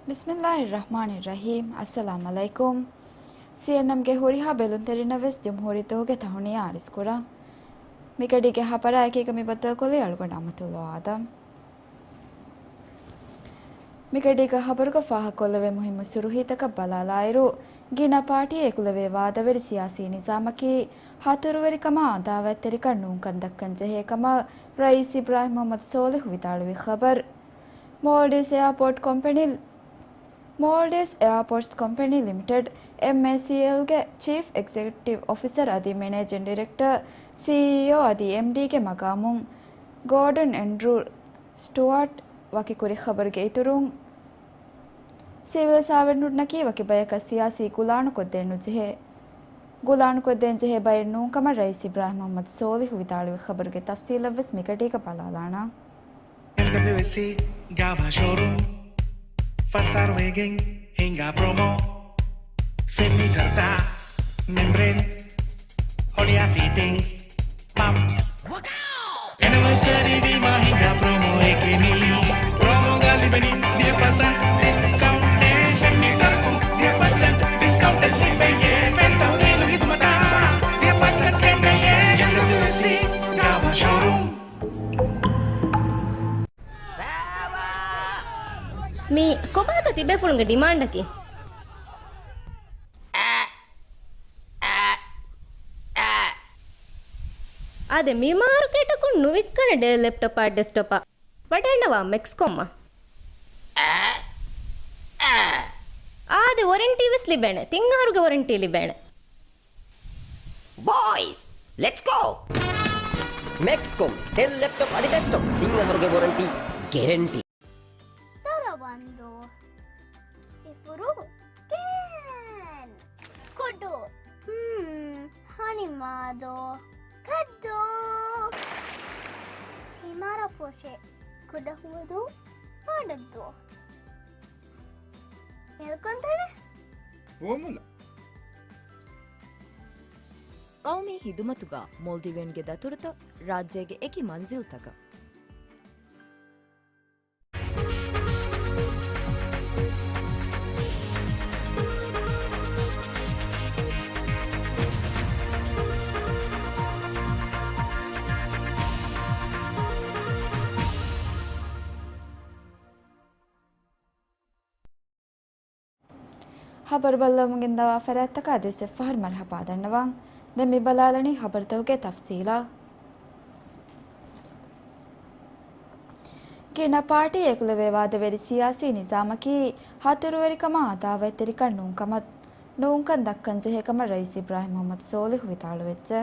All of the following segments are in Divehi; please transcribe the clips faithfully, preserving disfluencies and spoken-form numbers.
ބިސްމިއްލާހިއްރަޙްމާނިއްރަޙީމް. އައްސަލާމް ޢަލައިކުމް. ސީއެންއެމްގެ ހުރިހާ ބެލުންތެރިންނަށް ވެސް ޖުމްހޫރީ ދުވަހުގެ ތަހުނިޔާ އަރިސްކުރަން. މިގަޑީގެ ޚަބަރާ އެކީގަ މި ބައްދަލުކޮށްލީ އަޅުގަނޑު އަމަތުﷲ އާދަމް. މިގަޑީގަ ޚަބަރުގަ ފާހަގަކޮށްލެވޭ މުހިއްމު ސުރުޚީތަކަށް ބަލާލާއިރު، ގިނަ ޕާޓީ އެކުލެވޭ ވާދަވެރި ސިޔާސީ ނިޒާމަކީ، ހަތުރުވެރިކަމާ އަދާވަތްތެރިކަން ނޫންކަން ދައްކަން ޖެހޭ ކަމަށް ރައީސް އިބްރާހިމް މުޙައްމަދު ޞޯލިޙު ވިދާޅުވި ޚަބަރު. މޯލްޑިވްސް އެއާޕޯޓް ކޮމްޕެނީ، މޯލްޑިވްސް އެއާޕޯޓްސް ކޮމްޕެނީ ލިމިޓެޑް، އެމްއޭސީއެލްގެ ޗީފް އެގްޒެކެޓިވް އޮފިސަރ އަދި މެނޭޖިން ޑިރެކްޓަރ، ސީއީއޯ އަދި އެމްޑީގެ މަގާމުން ގޯޑަން އެންޑްރޫ ސްޓުވާޓް ވަކި ކުރި ޚަބަރުގެ އިތުރުން، ސިވިލް ސާވެންޓުންނަކީ ވަކި ބަޔަކަށް ސިޔާސީ ގުލާނުކޮށްދޭން ނުޖެހޭ، ގުލާނުކޮށްދޭން ޖެހޭ ބައެއް ނޫން ކަމަށް ރައީސް އިބްރާހިމް މުޙައްމަދު ޞޯލިޙު ވިދާޅުވި ޚަބަރުގެ ތަފްސީލަށް ވެސް މިގަޑީގަ ބަލާލާނަން. އެމްޑަބްލިއުއެސްސީ ގާވާ ޝޯރޫމް، ފަސް އަހަރު ވެގެން ހިނގާ ޕްރޮމޯ. ފެން މީޓަރުތައް، މެމްބްރޭން، ހޮޅިއާ ފިޓިންގްސް، ޕަމްޕްސް. އެނިވަރސަރީ ވީމާ ހިނގާ ޕްރޮމޯއެކޭ މީ. ޕްރޮމޯގަ ލިބެނީ ދިހަ ޕަސެންޓް ޑިސްކައުންޓެއް. ފެން މީޓަރަކުން ދިހަ ޕަސެންޓް ޑިސްކައުންޓެއް ލިބެޔޭ. ފެން ތަހުލީލު ހިދުމަތާ ދިހަ ޕަސެންޓް ކެނޑެޔޭ. އެމްޑަބްލިއުއެސްސީ ގާވާ ޝޯރޫމް. މީ ކޮބާތަ ތިބޭފުޅުންގެ ޑިމާންޑަކީ؟ އާދެ، މި މާރުކޭޓަކުން ނުވިއްކަނެ ޑެލް ލެޕްޓޮޕާ ޑެސްކްޓޮޕާ. ވަޑައިގަންނަވާ މެކްސްކޮމްއަށް. އާދެ، ވޮރެންޓީ ވެސް ލިބޭނެ. ތިން އަހަރުގެ ވޮރެންޓީ ލިބޭނެ. ބޯއިޒް، ލެޓްސް ގޯ! މެކްސްކޮމް، ޑެލް ލެޕްޓޮޕް އަދި ޑެސްކްޓޮޕް، ތިން އަހަރުގެ ވޮރަންޓީ ގެރެންޓީ. ދަރަވަންދޫ، އިފުރު، ކޭން، ކުޑު، ހުން، ހަނިމާދޯ، ކައްދޫ، ހިމާރަ ފޮށެ، ކުޑަހުވަދޫ، ބާޑައްދޫ. އެލްކޮންތަނެ؟ ފޯމުލާ. ގައުމީ ހިދުމަތުގަ މޯލްޑިވިއަންގެ ދަތުރުތައް ރާއްޖޭގެ އެކި މަންޒިލްތަކަށް. ޚަބަރު ބައްލަވަމުން ގެންދަވާ ފަރާތްތަކަށް އަދިވެސް އެއްފަހަރު މަރުޙަބާ ދަންނަވަން. ދެން މި ބަލާލަނީ ޚަބަރުތަކުގެ ތަފްސީލާ. ގިނަ ޕާޓީ އެކުލެވޭ ވާދަވެރި ސިޔާސީ ނިޒާމަކީ ހަތުރުވެރިކަމާ އަދާވަތްތެރިކަން ނޫންކަމަށް، ނޫންކަން ދައްކަން ޖެހޭ ކަމަށް ރައީސް އިބްރާހިމް މުޙައްމަދު ޞޯލިޙު ވިދާޅުވެއްޖެ.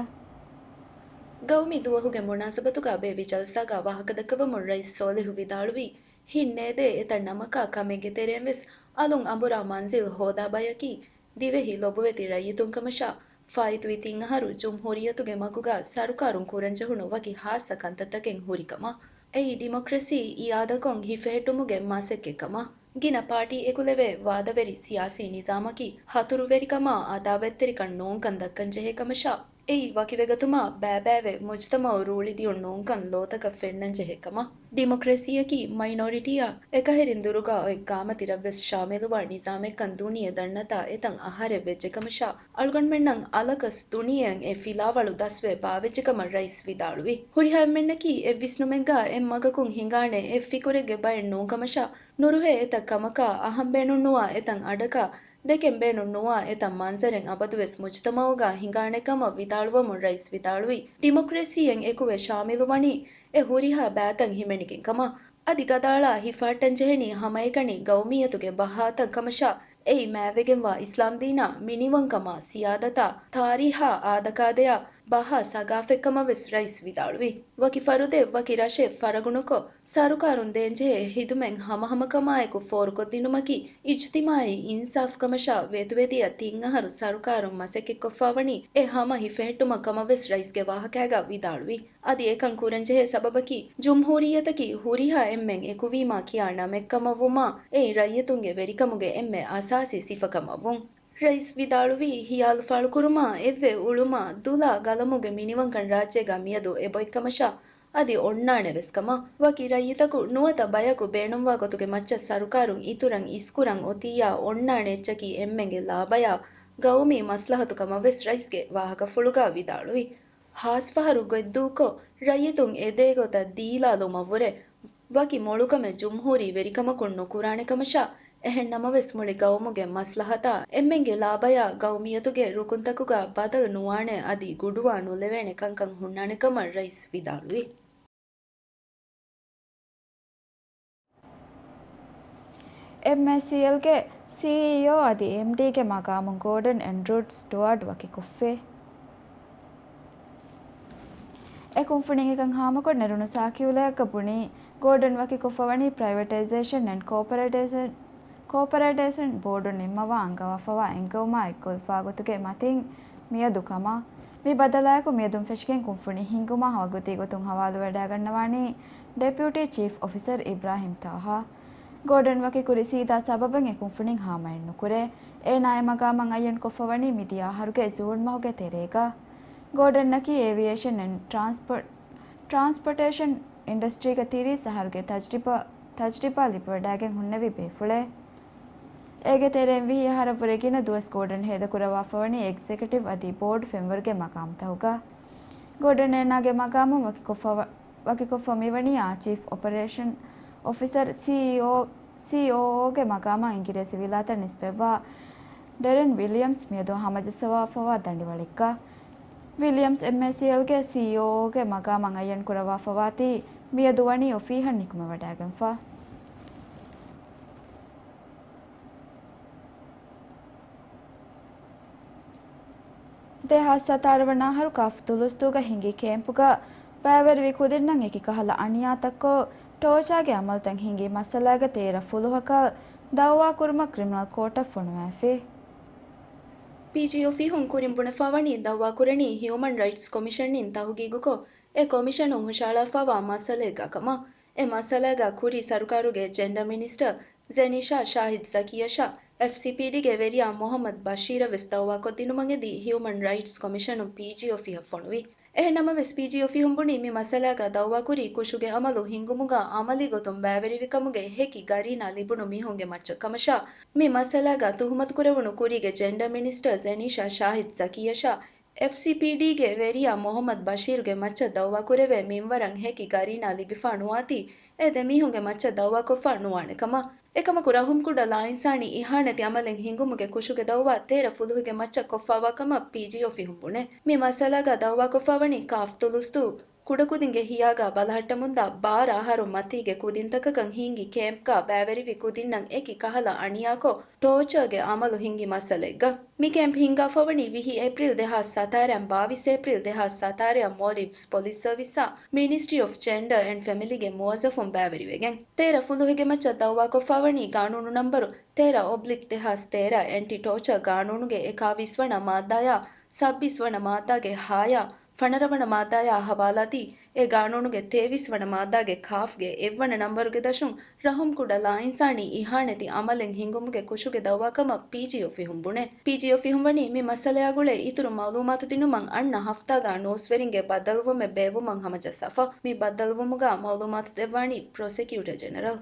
ގައުމީ ދުވަހުގެ މުނާސަބަތުގަ ބޭއްވި ޖަލްސާގަ ވާހަކަދައްކަވަމުން ރައީސް ޞޯލިޙު ވިދާޅުވީ، ހިތް ނޭދޭ އެތައް ނަމަކާ ކަމެއްގެ ތެރެއިން ވެސް އަލުން އަނބުރާ މަންޒިލް ހޯދާ ބަޔަކީ ދިވެހި ލޮބުވެތި ރައްޔިތުން ކަމަށާ، ފާއިތުވި ތިން އަހަރު ޖުމްހޫރިއްޔަތުގެ މަގުގަ ސަރުކާރުން ކުރަންޖެހުނު ވަކި ޚާއްޞަ ކަންތައްތަކެއް ހުރި ކަމަށް. އެއީ ޑިމޮކްރަސީ އިއާދަކޮށް ހިފެހެއްޓުމުގެ މަސައްކަތް ކަމަށް. ގިނަ ޕާޓީ އެކުލެވޭ ވާދަވެރި ސިޔާސީ ނިޒާމަކީ ހަތުރުވެރިކަމާ އަދާވަތްތެރިކަން ނޫންކަން ދައްކަން ޖެހޭ ކަމަށާ، އެއީ ވަކިވެގަތުމާ ބައިބައިވެ މުޖުތަމަޢު ރޫޅި ދިޔުން ނޫންކަން ލޯތަކަށް ފެންނަން ޖެހޭ ކަމަށް. ޑިމޮކްރަސީއަކީ މައިނޯރިޓީއާ އެކަހެރިން ދުރުގަ އޮތް ގާމަތި ރަށްވެސް ޝާމިލުވާ ނިޒާމެއްކަން ދުނިޔެ ދަންނަތާ އެތަން އަހަރެއް ވެއްޖެ ކަމަށާ، އަޅުގަނޑުމެންނަށް އަލަކަސް ދުނިޔެއަށް އެ ފިލާވަޅު ދަސްވެ ބާވެއްޖެ ކަމަށް ރައީސް ވިދާޅުވި. ހުރިހާ އެންމެންނަކީ އެއްވިސްނުމެއްގަ އެއްމަގަކުން ހިނގާނެ އެއް ފިކުރެއްގެ ބައެއް ނޫން ކަމަށާ، ނުރުހޭ އެތައް ކަމަކާ އަހަން ބޭނުންނުވާ އެތައް އަޑަކާ ދެކެން ބޭނުން ނުވާ އެތައް މަންޒަރެއް އަބަދުވެސް މުޖުތަމަޢުގަ ހިނގާނެ ކަމަށް ވިދާޅުވަމުން ރައީސް ވިދާޅުވީ، ޑިމޮކްރަސީއެއް އެކުވެ ޝާމިލުވަނީ އެ ހުރިހާ ބައިތައް ހިމެނިގެން ކަމަށް. އަދި ގަދައަޅާ ހިފަހައްޓަންޖެހެނީ ހަމައެކަނި ގައުމިއްޔަތުގެ ބަހާތައް ކަމަށާ، އެއީ މާތްވެގެންވާ އިސްލާމްދީނާ މިނިވަންކަމާ ސިޔާދަތާ ތާރީހާ އާދަކާދަޔާ ބަހާ ސަގާފަތްކަމަށް ވެސް ރައީސް ވިދާޅުވި. ވަކި ފަރުދެއް ވަކި ރަށެއް ފަރަގުނުކޮށް، ސަރުކާރުން ދޭންޖެހޭ ހިދުމަތް ހަމަހަމަކަމާއެކު ފޯރުކޮށްދިނުމަކީ އިޖްތިމާޢީ އިންސާފް ކަމަށާ، ވެތުވެދިޔަ ތިން އަހަރު ސަރުކާރުން މަސައްކަތްކޮށްފާވަނީ އެ ހަމަ ހިފެހެއްޓުމަށް ކަމަށް ވެސް ރައީސްގެ ވާހަކައިގަ ވިދާޅުވި. އަދި އެކަން ކުރަންޖެހޭ ސަބަބަކީ، ޖުމްހޫރިއްޔަތަކީ ހުރިހާ އެންމެން އެކުވީމާ ކިޔާ ނަމެއްކަމަށްވުމާ، އެއީ ރައްޔިތުންގެ ވެރިކަމުގެ އެންމެ އަސާސީ ސިފަކަމަށްވުން. ރައީސް ވިދާޅުވީ، ހިޔާލުފާޅުކުރުމާ އެއްވެ އުޅުމާ ދުލާ ގަލަމުގެ މިނިވަންކަން ރާއްޖޭގަ މިއަދު އެބައޮތްކަމަށާ، އަދި އޮންނާނެ ވެސް ކަމަށް. ވަކި ރައްޔިތަކު ނުވަތަ ބަޔަކު ބޭނުންވާ ގޮތުގެ މައްޗަށް ސަރުކާރުން އިތުރަށް އިސްކުރަން އޮތިއްޔާ އޮންނާނެ އެއްޗަކީ އެންމެންގެ ލާބަޔާ ގައުމީ މަސްލަހަތު ކަމަށް ވެސް ރައީސްގެ ވާހަކަފުޅުގަ ވިދާޅުވި. ހާސްފަހަރު ގޮތްދޫކޮށް، ރައްޔިތުން އެދޭގޮތަށް ދީލާލުމަށްވުރެ، ވަކި މޮޅުކަމެއް ޖުމްހޫރީ ވެރިކަމަކުން ނުކުރާނެ ކަމަށާ، އެހެން ނަމަވެސް މުޅި ގައުމުގެ މަސްލަހަތާ އެންމެންގެ ލާބަޔާ ގައުމިއްޔަތުގެ ރުކުންތަކުގަ ބަދަލު ނުވާނެ އަދި ގުޑުވާ ނުލެވޭނެ ކަންކަން ހުންނާނެ ކަމަށް ރައީސް ވިދާޅުވި. އެމްއޭސީއެލްގެ ސީއީއޯ އަދި އެމްޑީގެ މަގާމުން ގޯޑަން އެންޑްރޫ ސްޓުއާޑް ވަކިކޮށްފި. އެ ކުންފުނިން އެކަން ހާމަކޮށް ނެރުނު ސާކިއުލައަކަށް ބުނީ، ގޯޑަން ވަކިކޮށްފަވަނީ ޕްރައިވެޓައިޒޭޝަން އެންޑް ކޯޕަރޭޓޭޝަން، ކޯޕަރޭޓޭޝަން ބޯޑުން ނިންމަވާ އަންގަވާފަވާ އެންގަވުމާ އެއްގޮތްވާ ގޮތުގެ މަތިން މިއަދު ކަމަށް. މި ބަދަލާއެކު މިއަދުން ފެށިގެން ކުންފުނި ހިންގުމާ ވަގުތީ ގޮތުން ހަވާލުވެވަޑައިގަންނަވާނީ ޑެޕިއުޓީ ޗީފް އޮފިސަރ އިބްރާހިމް ތާހާ. ގޯޑަން ވަކިކުރި ސީދާ ސަބަބެއް އެ ކުންފުނިން ހާމައެއްނުކުރޭ. އޭނާ އެ މަގާމަށް އައްޔަންކޮށްފަވަނީ މިދިޔަ އަހަރުގެ ޖޫން މަހުގެ ތެރޭގަ. ގޯޑަންއަކީ އޭވިއޭޝަން އެންޑް ޓްރާންސްޕޯޓް، ޓްރާންސްޕޯޓޭޝަން އިންޑަސްޓްރީގެ ތިރީސް އަހަރުގެ ތަޖްރިބާ، ތަޖްރިބާ ލިބިވަޑައިގެން ހުންނެވި ބޭފުޅެއް. އޭގެ ތެރެއިން ވިހި އަހަރަށްވުރެ ގިނަ ދުވަސް ގޯޑަން ހޭދަކުރައްވާފަވަނީ އެގްޒެކެޓިވް އަދި ބޯޑް ފެންވަރުގެ މަގާމްތަކުގަ. ގޯޑަން އޭނާގެ މަގާމުން ވަކިކޮށްފަ-، ވަކިކޮށްފަ މިވަނީ އާ ޗީފް އޮޕަރޭޝަން އޮފިސަރ، ސީއީއޯ، ސީއޯއޯގެ މަގާމަށް އިނގިރޭސި ވިލާތަށް ނިސްބަތްވާ ޑެރެން ވިލިއަމްސް މިއަދު ހަމަޖައްސަވާފަވާ ދަނޑިވަޅެއްގަ. ވިލިއަމްސް އެމްއޭސީއެލްގެ ސީއީއޯގެ މަގާމަށް އައްޔަން ކުރައްވާފަވާތީ މިއަދު ވަނީ އޮފީހަށް ނިކުމެވަޑައިގެންފަ. ދެހާސް ސަތާރަ ވަނަ އަހަރު ކާފް ދުލުސްދޫގަ ހިނގި ކޭމްޕުގަ ބައިވެރިވި ކުދިންނަށް އެކި ކަހަލަ އަނިޔާތައްކޮށް، ޓޯޗާގެ އަމަލުތައް ހިނގި މައްސަލައިގަ ތޭރަ ފުލުހަކަށް ދައުވާކުރުމަށް ކްރިމިނަލް ކޯޓަށް ފޮނުވައިފި. ޕީޖީ އޮފީހުން ކުރިން ބުނެފަވަނީ ދައުވާކުރަނީ ހިއުމަން ރައިޓްސް ކޮމިޝަންއިން ތަހުގީގުކޮށް، އެ ކޮމިޝަނުން ހުށައަޅާފަވާ މައްސަލައެއްގަ ކަމަށް. އެ މައްސަލައިގަ ކުރީ ސަރުކާރުގެ ޖެންޑަ މިނިސްޓަރ ޒެނީޝާ ޝާހިދް ޒަކީއަށާ، އެފްސީޕީޑީގެ ވެރިޔާ މުހައްމަދު ބަޝީރަށް ވެސް ދައުވާކޮށްދިނުމަށް އެދި ހިއުމަން ރައިޓްސް ކޮމިޝަނުން ޕީޖީ އޮފީހަށް ފޮނުވި. އެހެން ނަމަވެސް، ޕީޖީ އޮފީހުން ބުނީ މި މައްސަލާގަ ދައުވާކުރީ ކުށުގެ އަމަލު ހިންގުމުގަ އަމަލީ ގޮތުން ބައިވެރިވިކަމުގެ ހެކި ގަރީނާ ލިބުނު މީހުންގެ މައްޗަށް ކަމަށާ، މި މައްސަލާގަ ތުހުމަތުކުރެވުނު ކުރީގެ ޖެންޑަ މިނިސްޓަރ ޒެނީޝާ ޝާހިދް ޒަކީއަށާ، އެފްސީޕީޑީގެ ވެރިޔާ މުހައްމަދު ބަޝީރުގެ މައްޗަށް ދައުވާކުރެވޭ މިންވަރަށް ހެކި ގަރީނާ ލިބިފާ ނުވާތީ، އެ ދެމީހުންގެ މައްޗަށް ދައުވާކޮށްފާ ނުވާނެ ކަމަށް. އެކަމަކު، ރަހުމްކުޑަ ލާއިންސާނީ އިހާނެތި އަމަލެއް ހިނގުމުގެ ކުށުގެ ދައުވާ ތޭރަ ފުލުހުގެ މައްޗަށް ކޮށްފާވާ ކަމަށް ޕީޖީ އޮފީހުން ބުނޭ. މި މައްސަލާގަ ދައުވާކޮށްފާވަނީ ކާފް ދުލުސްދޫ ކުޑަކުދިންގެ ހިޔާގަ ބަލަހައްޓަމުންދާ ބާރަ އަހަރު މަތީގެ ކުދިންތަކަކަށް ހިންގި ކޭމްޕްގަ ބައިވެރިވި ކުދިންނަށް އެކި ކަހަލަ އަނިޔާކޮށް، ޓޯޗާގެ އަމަލު ހިންގި މައްސަލައެއްގަ. މި ކޭމްޕް ހިންގާފަވަނީ ވިހި އޭޕްރީލް ދެހާސް ސަތާރައިން ބާވީސް އޭޕްރީލް ދެހާސް ސަތާރައަށް މޯލްޑިވްސް ޕޮލިސް ސަރވިސްއާ މިނިސްޓްރީ އޮފް ޖެންޑަރ އެންޑް ފެމިލީގެ މުވައްޒަފުން ބައިވެރިވެގެން. ތޭރަ ފުލުހުގެ މައްޗަށް ދައުވާކޮށްފާވަނީ ގާނޫނު ނަންބަރު ތޭރަ އޮބްލިކް ދެހާސް ތޭރަ އެންޓި ޓޯޗާ ގާނޫނުގެ އެކާވީސް ވަނަ މާއްދާޔާ، ސައްބީސް ވަނަ މާއްދާގެ ހާޔާ، ފަނަރަ ވަނަ މާއްދާޔާ ހަވާލާތީ، އެ ގާނޫނުގެ ތޭވީސް ވަނަ މާއްދާގެ ކާފްގެ އެއްވަނަ ނަންބަރުގެ ދަށުން ރަހުމްކުޑަ ލާއިންސާނީ އިހާނެތި އަމަލެއް ހިނގުމުގެ ކުށުގެ ދައުވާކަމަށް ޕީޖީ އޮފީހުން ބުނޭ. ޕީޖީ އޮފީހުން ވަނީ މި މައްސަލަޔާ ގުޅޭ އިތުރު މައުލޫމާތު ދިނުމަށް އަންނަ ހަފްތާގަ ނޫސްވެރިންގެ ބައްދަލުވުމެއް ބޭއްވުމަށް ހަމަޖައްސާފަ. މި ބައްދަލުވުމުގަ މައުލޫމާތު ދެއްވާނީ ޕްރޮސެކިއުޓަ ޖެނެރަލް.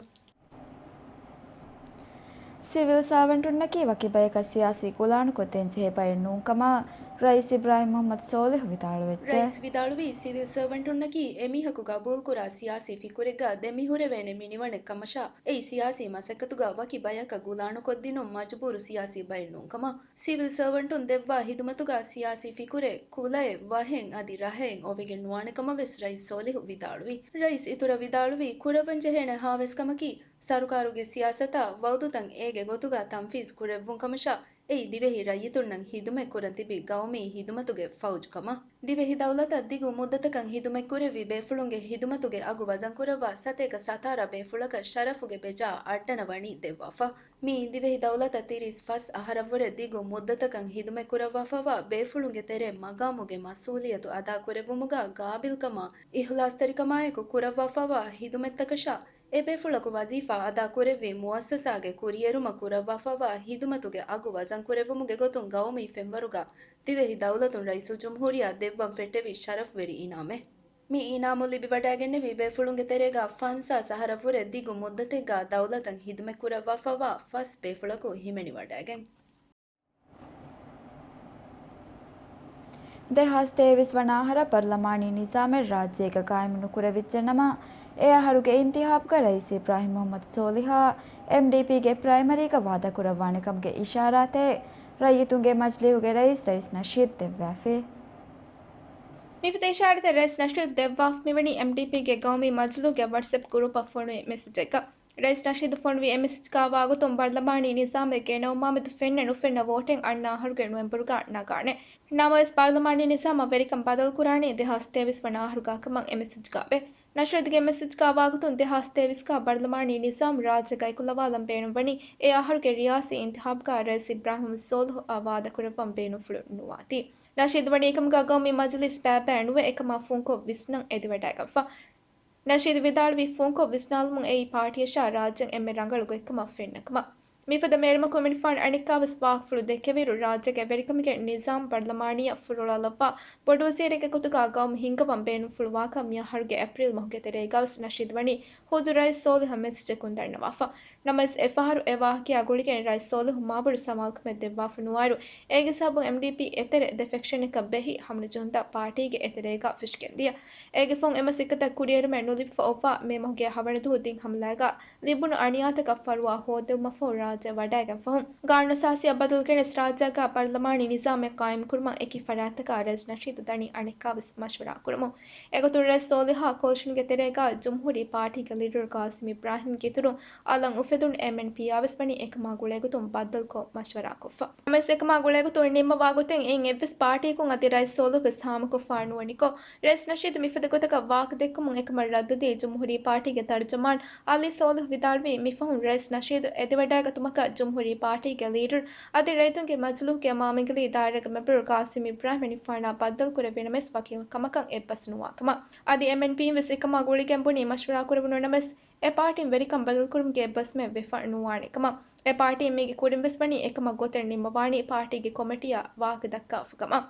ސިވިލް ސާވަންޓުންނަކީ ވަކި ބަޔަކަށް ސިޔާސީ ގުޅާނު ކޮށްދޭން ޖެހޭ ބައެއް ނޫން ކަމަށް ރައީސް އިބްރާހިމް މުހައްމަދު ސޯލިހު ވިދާޅުވެއްޖެ. ރައީސް ވިދާޅުވީ، ސިވިލް ސާވަންޓުންނަކީ އެމީހަކު ގަބޫލުކުރާ ސިޔާސީ ފިކުރެއްގަ ދެ މިހުރެވޭނެ މިނިވަނެއް ކަމަށާ، އެއީ ސިޔާސީ މަސައްކަތުގަ ވަކި ބަޔަކަށް ގުޅާނު ކޮށްދިނުން މަޖުބޫރު ސިޔާސީ ބައެއް ނޫން ކަމަށް. ސިވިލް ސާވަންޓުން ދެއްވާ ހިދުމަތުގަ ސިޔާސީ ފިކުރެއް، ކުލައެއް، ވަހެއް އަދި ރަހައެއް އޮވެގެން ނުވާނެ ކަމަށް ވެސް ރައީސް ސޯލިހު ވިދާޅުވި. ރައީސް އިތުރަށް ވިދާޅުވީ، ކުރައްވަން ޖެހޭނެ ހާވެސް ކަމަކީ، ސަރުކާރުގެ ސިޔާސަތާ ވައުދުތައް އޭގެ ގޮތުގަ ތަންފީޒް ކުރެއްވުން ކަމަށާ، އެއީ ދިވެހި ރައްޔިތުންނަށް ހިދުމަތް ކުރަން ތިބި ގައުމީ ހިދުމަތުގެ ފައުޖު ކަމަށް. ދިވެހި ދައުލަތަށް ދިގު މުއްދަތަކަށް ހިދުމަތް ކުރެއްވި ބޭފުޅުންގެ ހިދުމަތުގެ އަގު ވަޒަންކުރައްވާ ސަތޭކަ ސަތާރަ ބޭފުޅަކަށް ޝަރަފުގެ ބެޖާ އައްޑަނަ ވަނީ ދެއްވާފަ. މިއީ ދިވެހި ދައުލަތަށް ތިރީސް ފަސް އަހަރަށްވުރެ ދިގު މުއްދަތަކަށް ހިދުމަތް ކުރައްވާފަވާ ބޭފުޅުންގެ ތެރޭ މަގާމުގެ މަސްއޫލިއްޔަތު އަދާކުރެއްވުމުގަ ގާބިލްކަމާ އިހްލާސްތެރިކަމާއެކު ކުރައްވާފަވާ ހިދުމަތްތަކަށާ، އެ ބޭފުޅަކު ވަޒީފާ އަދާކުރެއްވި މުއައްސަސާގެ ކުރިއެރުމަށް ކުރައްވާފަވާ ހިދުމަތުގެ އަގު ވަޒަންކުރެއްވުމުގެ ގޮތުން ގައުމީ ފެންވަރުގަ ދިވެހި ދައުލަތުން ރައީސުލްޖުމްހޫރިއްޔާ ދެއްވަން ފެއްޓެވި ޝަރަފްވެރި އިނާމެއް. މި އިނާމު ލިބިވަޑައިގެންނެވީ ބޭފުޅުންގެ ތެރޭގަ ފަންސާސް އަހަރަށްވުރެ ދިގު މުއްދަތެއްގަ ދައުލަތަށް ހިދުމަތްކުރައްވާފައިވާ ފަސް ބޭފުޅަކު ހިމެނިވަޑައިގެން. ދެހާސް ތޭވީސް ވަނަ އަހަރަށް ޕަރުލަމާނީ ނިޒާމެއް ރާއްޖޭގަ ގާއިމު ނުކުރެވިއްޖެނަމަ، އެ އަހަރުގެ އިންތިހާބުގަ ރައީސް އިބްރާހިމް މުހައްމަދު ސޯލިހާ އެމްޑީޕީގެ ޕްރައިމަރީގަ ވާދަކުރައްވާނެ ކަމުގެ އިޝާރާތެއް ރައްޔިތުންގެ މަޖިލީހުގެ ރައީސް، ރައީސް ނަޝީދު ދެއްވާފި. މިފަދަ އިޝާރާތެއް ރައީސް ނަޝީދު ދެއްވާފަ މިވަނީ އެމްޑީޕީގެ ގައުމީ މަޖިލީހުގެ ވަޓްސްއެޕް ގްރޫޕަށް ފޮނުވި މެސެޖެއްގަ. ރައީސް ނަޝީދު ފޮނުވި އެ މެސެޖްގަ ވާގޮތުން ބަރުލަމާނީ ނިޒާމެއް ގެނައުމާމެދު ފެންނަ ނުފެންނަ ވޯޓެއް އަންނަ އަހަރުގެ ނޮވެމްބަރުގަ ނަގާނެ. ނަމަވެސް ބަރުލަމާނީ ނިޒާމަށް ވެރިކަން ބަދަލުކުރާނީ ދެހާސް ތޭވީސް ވަނަ އަހަރުގަ ކަމަށް އެ މެސެޖްގައެވެ. ނަޝީދުގެ މެސެޖްގަ ވާގޮތުން ދެހާސް ތޭވީސްގަ ބަރުލަމާނީ ނިޒާމް ރާއްޖޭގަ އެކުލަވާލަން ބޭނުންވަނީ އެ އަހަރުގެ ރިޔާސީ އިންތިހާބުގަ ރައީސް އިބްރާހިމް ސޯލިހުއާ ވާދަކުރައްވަން ބޭނުންފުޅު ނުވާތީ. ނަޝީދު ވަނީ އެކަމުގަ ގައުމީ މަޖިލީސް ބައިބައި ނުވެ އެކަމާ ފުންކޮށް ވިސްނަން އެދިވަޑައިގަންފަ. ނަޝީދު ވިދާޅުވީ ފުންކޮށް ވިސްނާލުމުން އެއީ ޕާޓީއަށާ ރާއްޖެން އެންމެ ރަނގަޅު ގޮތްކަމަށް ފެންނަ ކަމަށް. މިފަދަ މޭރުމަކު މިނިފާން އަނެއްކާވެސް ވާހަކަފުޅު ދެކެވިއިރު، ރާއްޖޭގެ ވެރިކަމުގެ ނިޒާމް ބަރުލަމާނީއަށް ފުރޮޅާލައްވާ ބޮޑުވަޒީރެއްގެ ގޮތުގަ ގައުމު ހިންގަވަން ބޭނުންފުޅުވާކަން މިއަހަރުގެ އޭޕްރީލް މަހުގެ ތެރޭގަވެސް ނަޝީދު ވަނީ ހުދު ރައީސް ސޯލިހަށް މެސެޖަކުން ދަންނަވާފަ. ނަމަވެސް އެފަހަރު އެ ވާހަކަޔާ ގުޅިގެން ރައީސް ސޯލިހު މާބޮޑު ސަމާލުކަމެއް ދެއްވާފަ ނުވާއިރު، އޭގެ ސަބަބުން އެމްޑީޕީ އެތެރެ ދެ ފެކްޝަނަކަށް ބެހި ހަމަނުޖެހުންތައް ޕާޓީގެ އެތެރޭގަ ފެށިގެންދިޔަ. އޭގެ ފަހުން އެ މަސައްކަތަށް ކުރިއެރުމެއް ނުލިބިފަ އޮއްވާ މޭ މަހުގެ ހަވަނަ ދުވަހު ދިން ހަމަލާގަ ލިބުނު އަނިޔާތަކަށް ފަރުވާ ހޯއްދެވުމަށްފަހު ރާއްޖެ ވަޑައިގެންފަހުން، ގާނޫނުއަސާސީއަށް ބަދަލުކުރެވެން ރާއްޖޭގަ ޕަރުލަމާނީ ނިޒާމެއް ޤާއިމްކުރުމަށް އެކި ފަރާތްތަކަށް ރައީސް ނަޝީދު ދަނީ އަނެއްކާވެސް މަޝްވަރާކުރަމުން. އެގޮތުން ރައީސް ސޯލިހާ ކޯލިޝަންގެ ތެރޭގަ ޖުމްހޫރީ ޕާޓީގެ ލީޑަރު ގާސިމް އިބްރާހިމްގެ އިތުރުން އަލަށް އުފެދުނު އެމްއެންޕީއާވެސް ވަނީ އެކަމާ ގުޅޭގޮތުން ބައްދަލުކޮށް މަޝްވަރާކޮށްފަ. ނަމަވެސް އެކަމާ ގުޅޭގޮތުން ނިންމަވާގޮތެއް އެއިން އެއްވެސް ޕާޓީއަކުން އަދި ރައީސް ސޯލިހު ވެސް ހާމަކޮށްފަ ނުވަނިކޮށް، ރައީސް ނަޝީދު މިފަދަ ގޮތަކަށް ވާހަކަ ދެއްކުމުން އެކަމަށް ރައްދުދީ ޖުމްހޫރީ ޕާޓީގެ ތަރުޖަމާން އަލީ ސޯލިހު ވިދާޅުވީ މިފަހުން ރައީސް ނަޝީދު އެދިވަޑައިގަތުމަކަށް ޖުމްހޫރީ ޕާޓީގެ ލީޑަރު އަދި ރައްޔިތުންގެ މަޖިލީހުގެ މާމަންގިލީ ދާއިރާގެ މެމްބަރު ގާސިމް އިބްރާހިމް މިނިފާނާ ބައްދަލުކުރެއްވި ނަމަވެސް ވަކި ކަމަކަށް އެއްބަސް ނުވާ ކަމަށް. އަދި އެމްއެންޕީއިން ވެސް އެކަމާ ގުޅިގެން ބުނީ މަޝްވަރާ ކުރެވުނު ނަމަވެސް، އެ ޕާޓީން ވެރިކަން ބަދަލުކުރުމުގެ އެއްބަސްމެއް ވެފަ ނުވާނެ ކަމަށް. އެ ޕާޓީން މީގެ ކުރިން ވެސް ވަނީ އެކަމަށް ގޮތެއް ނިންމަވާނީ ޕާޓީގެ ކޮމިޓީއަށް ވާހަކަ ދައްކާފަ ކަމަށް.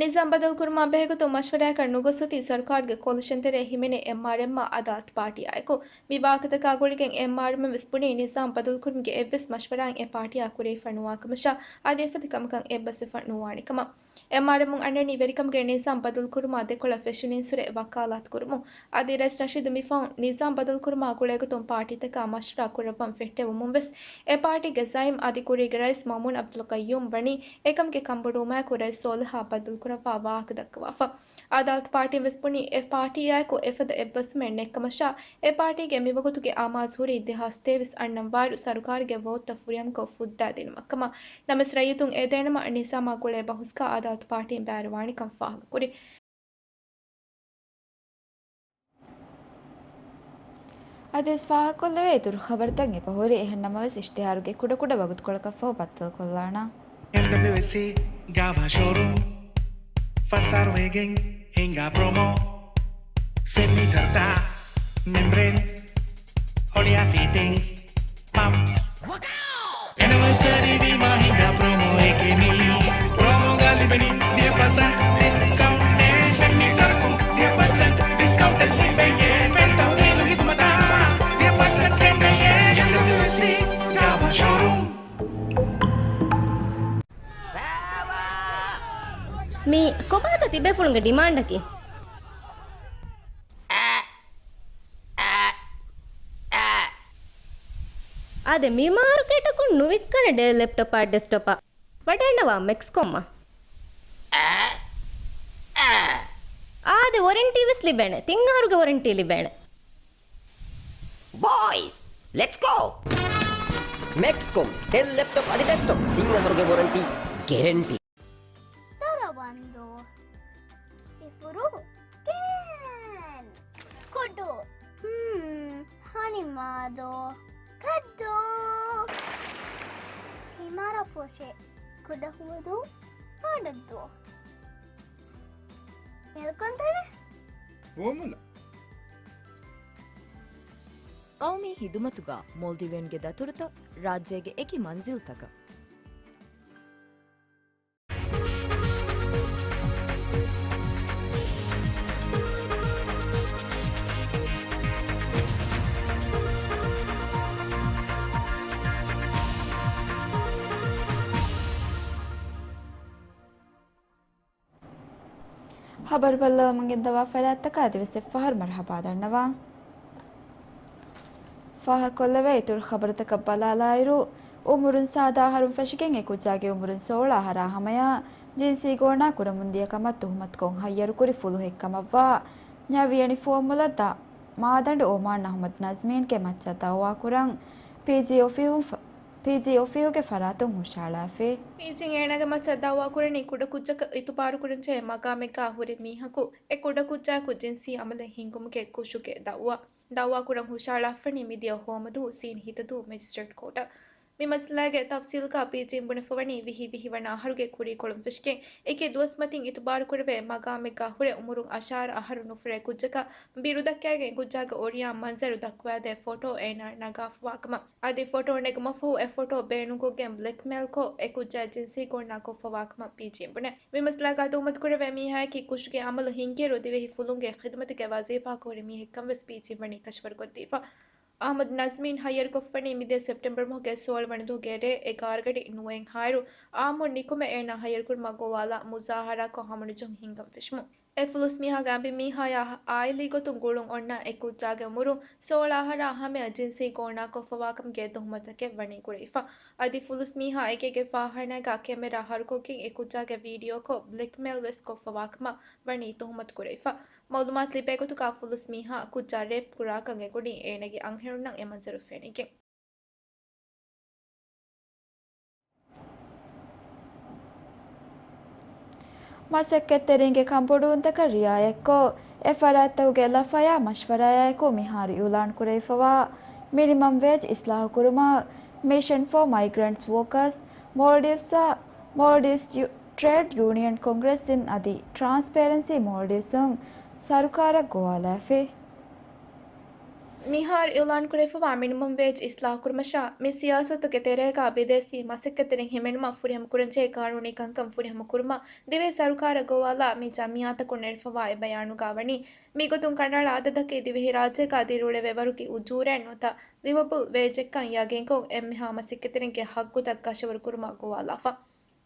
ނިޒާމް ބަދަލުކުރުމާ ބެހޭގޮތުން މަޝްވަރާއަކަށް ނުގޮސް އޮތީ ސަރުކާރުގެ ކޯލިޝަން ތެރޭ ހިމެނޭ އެމްއާރްއެމްއާ އަދާލަތު ޕާޓީއާއެކު. މި ވާހަކަތަކާ ގުޅިގެން އެމްއާރްއެމް ވެސް ބުނީ ނިޒާމް ބަދަލުކުރުމުގެ އެއްވެސް މަޝްވަރާއެއް އެ ޕާޓީއާ ކުރެވިފަ ނުވާ ކަމަށާ އަދި އެފަދަ ކަމަކަށް އެއްބަސްވެފަ ނުވާނެ ކަމަށް. އެމްއާރްއެމުން އަންނަނީ ވެރިކަމުގެ ނިޒާމް ބަދަލުކުރުމާ ދެކޮޅަށް ފެށުނީންސުރެ ވަކާލާތު ކުރުމުން. އަދި ރައީސް ނަޝީދު މިފަހުން ނިޒާމް ބަދަލުކުރުމާ ގުޅޭގޮތުން ޕާޓީތަކާ މަޝްވަރާ ކުރައްވަން ފެއްޓެވުމުން ވެސް، އެ ޕާޓީގެ ޒައީމް އަދި ކުރީގެ ރައީސް މައުމޫން އަބްދުލް ޤައްޔޫމް ވަނީ އެކަމުގެ ކަންބޮޑުވުމާއެކު ރައީސް ސޯލިހާ ބައްދަލުކުރައްވާ ވާހަކަ ދައްކަވާފަ. އަދާލަތު ޕާޓީން ވެސް ބުނީ އެ ޕާޓީއާއެކު އެފަދަ އެއްބަސްވުމެއް ނެތްކަމަށާ، އެ ޕާޓީގެ މިވަގުތުގެ އަމާޒު ހުރީ ދެހާސް ތޭވީސް އަންނަން ވާއިރު ސަރުކާރުގެ ވޯޓްތައް ފުރިހަމަކޮށް ފުއްދާދިނުމަށްކަމަށް. ނަމަވެސް ރައްޔިތުން އެދޭނަމަ ނިޒާމާ ގުޅޭ ބަހުސްގަ އަދާލަތު ޕާޓީން ބައިވެރިވާނެކަން ފާހަގަކުރި. އަދިވެސް ފާހަގަކޮށްލެވޭ އިތުރު ޚަބަރުތައް އެބަހުރި. އެހެން ނަމަވެސް އިޝްތިހާރުގެ ކުޑަކުޑަ ވަގުތުކޮޅަކަށްފަހު ބައްދަލުކޮށްލާނަން. އެމްޑަބްލިއުއެސްސީ ގާވާ ޝޯރޫމް ފަސް އަހަރު ވެގެން ހިނގާ ޕްރޮމޯ. ފެން މީޓަރުތައް، މެމްބްރޭން، ހޮޅިއާ ފިޓިންގްސް، ޕަމްޕްސް. އެނިވަރސަރީ ވީމާ ހިނގާ ޕްރޮމޯއެކޭ މީ. ޕްރޮމޯގަ ލިބެނީ ދިހަ ޕަސެންޓް ޑިސްކައުންޓެއް. ފެން މީޓަރަކުން ދިހަ ޕަސެންޓް ޑިސްކައުންޓެއް ލިބެޔޭ. ފެން ތަހުލީލު ހިދުމަތާ ދިހަ ޕަސެންޓް ކެނޑެޔޭ. އެމްޑަބްލިއުއެސްސީ ގާވާ ޝޯރޫމް. މީ ކޮބާތަ ތިބޭފުޅުންގެ ޑިމާންޑަކީ؟ އާދެ، މި މާރުކޭޓަކުން ނުވިއްކަނެ ޑެލް ލެޕްޓޮޕާ ޑެސްކްޓޮޕާ. ވަޑައިންނަވާ މެކްސްކޮމްއަށް. އާދެ، ވޮރެންޓީ ވެސް ލިބޭނެ. ތިން އަހަރުގެ ވޮރެންޓީ ލިބޭނެ. ބޯއިޒް، ލެޓްސް ގޯ! މެކްސްކޮމް، ޑެލް ލެޕްޓޮޕް އަދި ޑެސްކްޓޮޕް ތިން އަހަރުގެ ވޮރެންޓީ ގެރެންޓީ. ދަރަވަންދޫ. އިފުރު. ކޭން. ކުޑު. ހްމް. ހަނިމާދޯ. ކައްދޫ. ތިމާރަ ފޮށެ. ކުޑަހުވަދޫ. ބާޑައްދޫ. މެލްކޮންތަނެ. ފޯމުލަ. ޤައުމީ ހިދުމަތުގަ މޯލްޑިވިއަންގެ ދަތުރުތައް ރާއްޖޭގެ އެކި މަންޒިލްތަކަށް. ޚަބަރު ބައްލަވަމުން ގެންދަވާ ފަރާތްތަކާ ދިވެސް އެއްފަހަރު މަރުޙަބާ ދަންނަވާން. ފާހަގަކޮށްލަވޭ، އިތުރު ޚަބަރުތަކަށް ބަލާލާއިރު، އުމުރުން ސާދަ އަހަރުން ފެށިގެން އެ ކުއްޖާގެ އުމުރުން ސޯޅަ އަހަރާ ހަމަޔަށް ޖިންސީ ގޯނާ ކުރަމުންދިޔަ ކަމަށް ތުހުމަތުކޮށް ހައްޔަރުކުރި ފުލުހެއް ކަމަށްވާ ނަވިޔަނި ފުވައްމުލައްދާ މާދަނޑު އޯމާން އަޙްމަދު ނަޒްމީންގެ މައްޗަށް ދައުވާކުރަން ޕީޖީ އޮފީހުން ފަ-، ޕީޖީ އޮފީހުގެ ފަރާތުން ހުށަހަޅާފި. ޕީޖީން އޭނާގެ މައްޗަށް ދައުވާކުރަނީ ކުޑަކުއްޖަކަށް އިތުބާރުކުރަންޖެހޭ މަގާމެއްގާ ހުރި މީހަކު އެ ކުޑަކުއްޖާއަކު ޖިންސީ އަމަލެއް ހިންގުމުގެ ކުށުގެ ދައުވާ. ދައުވާކުރަން ހުށަހަޅާފަނީ މިދިޔަ ހޯމަދުހު ސީން ހިތަދޫ މެޖިސްޓްރޭޓް ކޯޓަށް. މި މައްސަލާގެ ތަފްސީލްގާ ޕީޖީން ބުނެފަވަނީ ވިހި ވިހި ވަނަ އަހަރުގެ ކުރީކޮޅުން ފެށިގެން އެކި ދުވަސް މަތިން އިތުބާރުކުރެވޭ މަގާމެއްގާ ހުރެ އުމުރުން އަށާރަ އަހަރު ނުފުރޭ ކުއްޖަކަށް ބިރުދައްކައިގެން ކުއްޖާގެ އޮރިޔާ މަންޒަރު ދައްކުވާދޭ ފޮޓޯ އޭނާ ނަގާފަވާކަމަށް. އަދި ފޮޓޯ ނެގުމަށްފަހު އެ ފޮޓޯ ބޭނުންކޮށްގެން ބްލެކްމެއިލްކޮށް އެ ކުއްޖާ ޖިންސީ ގޯނާ ކޮށްފަވާކަމަށް ޕީޖީން ބުނޭ. މި މައްސަލާގާ ތުހުމަތުކުރެވޭ މީހާއަކީ ކުށުގެ އަމަލު ހިންގިއިރު ދިވެހި ފުލުންގެ ޚިދުމަތުގެ ވަޒީފާއަކު ހުރި މީހެއްކަން ވެސް ޕީޖީން ވަނީ ކަށަވަރުކޮށްދީފަ. އަޙްމަދު ނަޒްމީން ހައްޔަރުކޮށްފަނީ މިދިޔަ ސެޕްޓެމްބަރު މަހުގެ ސޯޅަ ވަނަ ދުވަހުގެ ރޭ އެގާރަގަޑި ނުވައެއްހާއިރު، އާއްމު ނިކުމެ އޭނާ ހައްޔަރުކުރުމަށް ގޮވާލާ މުޒާހަރާކޮށް ހަމަނުޖެހުން ހިންގަން ފެށުމުން. އެ ފުލުސް މީހާގެ އަނބިމީހާޔާ އާއިލީ ގޮތުން ގުޅުން އޮންނަ އެ ކުއްޖާގެ އުމުރު ސޯޅަ އަހަރާ ހަމަޔަށް ޖިންސީ ގޯނާކޮށްފަވާކަމުގެ ތުހުމަތަކެއް ވަނީ ގުޅިފަ. އަދި ފުލުސް މީހާ އެގޭގެ ފާޚާނާގާ ކެމެރާ ހަރުކޮށްގެން އެ ކުއްޖާގެ ވީޑިއޯކޮށް ބްލެކްމެއިލް ވެސް ކޮށްފަވާކަމަށް ވަނީ ތުހުމަތު ކުރެވިފަ. މައުލޫމާތު ލިބޭ ގޮތުގާ ފުލުސް މީހާ ކުއްޖާ ރޭޕް ކުރާކަން އެނގުނީ އޭނާގެ އަންހެނުންނަށް އެ މަންޒަރު ފެނިގެން. މަސައްކަތްތެރިންގެ ކަންބޮޑުވުންތަކަށް ރިއާޔަތްކޮށް، އެ ފަރާތްތަކުގެ ލަފަޔާ މަޝްވަރާއާއެކު މިހާރު އިއުލާން ކުރެވިފަވާ މިނިމަމް ވޭޖް އިސްލާހުކުރުމަށް މިޝަން ފޯ މައިގްރެންޓްސް ވޯކާސް، މޯލްޑިވްސްއާ މޯލްޑިވްސް ޔު-، ޓްރޭޑް ޔޫނިއަން ކޮންގްރެސްއިން އަދި ޓްރާންސްޕޭރެންސީ މޯލްޑިވްސްއުން ސަރުކާރަށް ގޮވާލާފި. މިހާރު އިއުލާންކުރެވިފަވާ މިނިމަމް ވޭޖް އިސްލާހުކުރުމަށާ، މި ސިޔާސަތުގެ ތެރޭގާ ބިދޭސީ މަސައްކަތްތެރިން ހިމެނުމަށް ފުރިހަމަކުރަންޖެހޭ ޤާނޫނީ ކަންކަން ފުރިހަމަކުރުމަށް ދިވެހި ސަރުކާރަށް ގޮވާލާ މި ޖަމިއްޔާތަކުން ނެރެފަވާ އެ ބަޔާނުގާ ވަނީ، މިގޮތުން ކަނޑައަޅާ އަދަދަކީ ދިވެހިރާއްޖޭގާ ދިރިއުޅެވޭ ވަރުގެ އުޖޫރައެއް ނުވަތަ ލިވަބަލް ވޭޖެއްކަން ޔަގީންކޮށް، އެންމެހާ މަސައްކަތްތެރިންގެ ހައްގުތައް ކަށަވަރުކުރުމަށް ގޮވާލާފަ.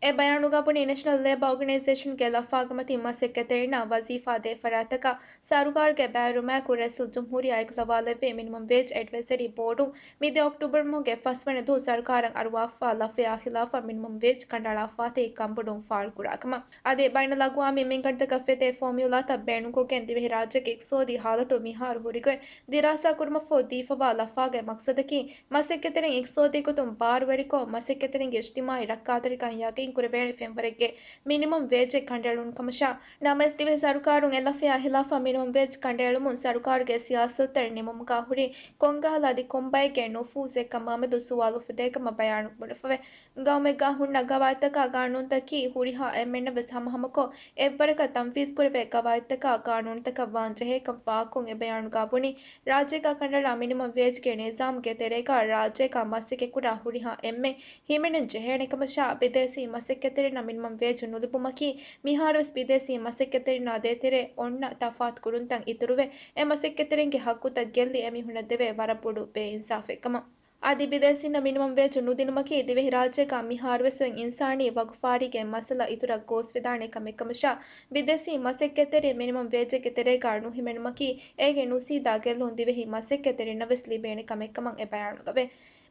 އެ ބަޔާނުގާ ބުނީ، ނެޝަނަލް ލޭބަ އޯގަނައިޒޭޝަންގެ ލަފާގެ މަތިން މަސައްކަތްތެރިންނަށް ވަޒީފާ ދޭ ފަރާތްތަކަށް ސަރުކާރުގެ ބައިވެރިވުމާއެކު ރައީސުލްޖުމްހޫރިއްޔާ އެކުލަވާލެއްވި މިނިމަމް ވޭޖް އެޑްވައިޒަރީ ބޯޑުން މިދިޔަ އޮކްޓޫބަރު މަހުގެ ފަސްވަނަ ދުވަހު ސަރުކާރަށް އަރުވާފަ ލަފަޔާ ޚިލާފަށް މިނިމަމް ވޭޖް ކަނޑައަޅާފާތީ ކަންބޮޑުވުން ފާޅުކުރާކަމަށް. އަދި ބައިނަލްއަގުވާމީ މިންގަނޑުތަކަށް ފެތޭ ފޯމިއުލާތައް ބޭނުންކޮށްގެން ދިވެހިރާއްޖޭގެ އިޤްތިޞާދީ ހާލަތު މިހާރު ހުރިގޮތް ދިރާސާކުރުމަށްފަހު ދީފަވާ ލަފާގެ މަޤްޞަދަކީ، މަސައްކަތްތެރިން އިޤްތިޞާދީ ގޮތުން ބާރުވެރިކޮށް، މަސައްކަތްތެރިންގެ އިޖްތިމާޢީ ރައްކާތެރިކަން ޔަގީން ކުރެވޭނެ ފެންވަރެއްގެ މިނިމަމް ވޭޖެއް ކަނޑައެޅުނު ކަމަށާ، ނަމަވެސް ދިވެހި ސަރުކާރުން އެ ލަފަޔާ ޚިލާފަށް މިނިމަމް ވޭޖް ކަނޑައެޅުމުން ސަރުކާރުގެ ސިޔާސަތުތައް ނިމުމުގާ ހުރި ކޮންކަހަލަ އަދި ކޮންބައެއްގެ ނުފޫޒެއް ކަމާމެދު ސުވާލު އުފެދޭކަމަށް ބަޔާނު ބުނެފަވޭ. ގައުމެއްގާ ހުންނަ ގަވާއިދުތަކާ ގާނޫނުތަކީ ހުރިހާ އެންމެންނަށް ވެސް ހަމަހަމަކޮށް، އެއްވަރަކަށް ތަންފީޒްކުރެވޭ ގަވާއިދުތަކާ ގާނޫނުތަކަށް ވާން ޖެހޭކަން ފާހަގަކޮށް އެ ބަޔާނުގާ ބުނީ، ރާއްޖޭގާ ކަނޑައަޅާ މިނިމަމް ވޭޖްގެ ނިޒާމްގެ ތެރޭގާ ރާއްޖޭގާ މަސައްކަތްކުރާ ހުރިހާ އެންމެން ހިމެނެން ޖެހޭނެ ކަމަށާ، ބިދޭސީ މަސައްކަތްތެރިންނަށް މިނިމަމް ވޭޖް ނުލިބުމަކީ، މިހާރުވެސް ބިދޭސީ މަސައްކަތްތެރިންނާ ދޭތެރޭ އޮންނަ ތަފާތު ކުރުންތައް އިތުރުވެ، އެ މަސައްކަތްތެރިންގެ ހައްގުތައް ގެއްލި އެމީހުންނަށް ދެވޭ ވަރަށް ބޮޑު ބޭއިންސާފެއް ކަމަށް. އަދި ބިދޭސީންނަށް މިނިމަމް ވޭޖް ނުދިނުމަކީ، ދިވެހިރާއްޖޭގާ މިހާރުވެސް އޮތް އިންސާނީ ވަގުފާރީގެ މައްސަލަ އިތުރަށް ގޯސްވެދާނެ ކަމެއް ކަމަށާ، ބިދޭސީ މަސައްކަތްތެރިން މިނިމަމް ވޭޖެއްގެ ތެރޭގާ ނުހިމެނުމަކީ، އޭގެ ނުސީދާ ގެއްލުން ދިވެހި މަސައްކަތްތެރިންނަށް ވެސް ލިބޭނެ ކަމެއް ކަމަށް އެ ބަޔާނުގަވޭ.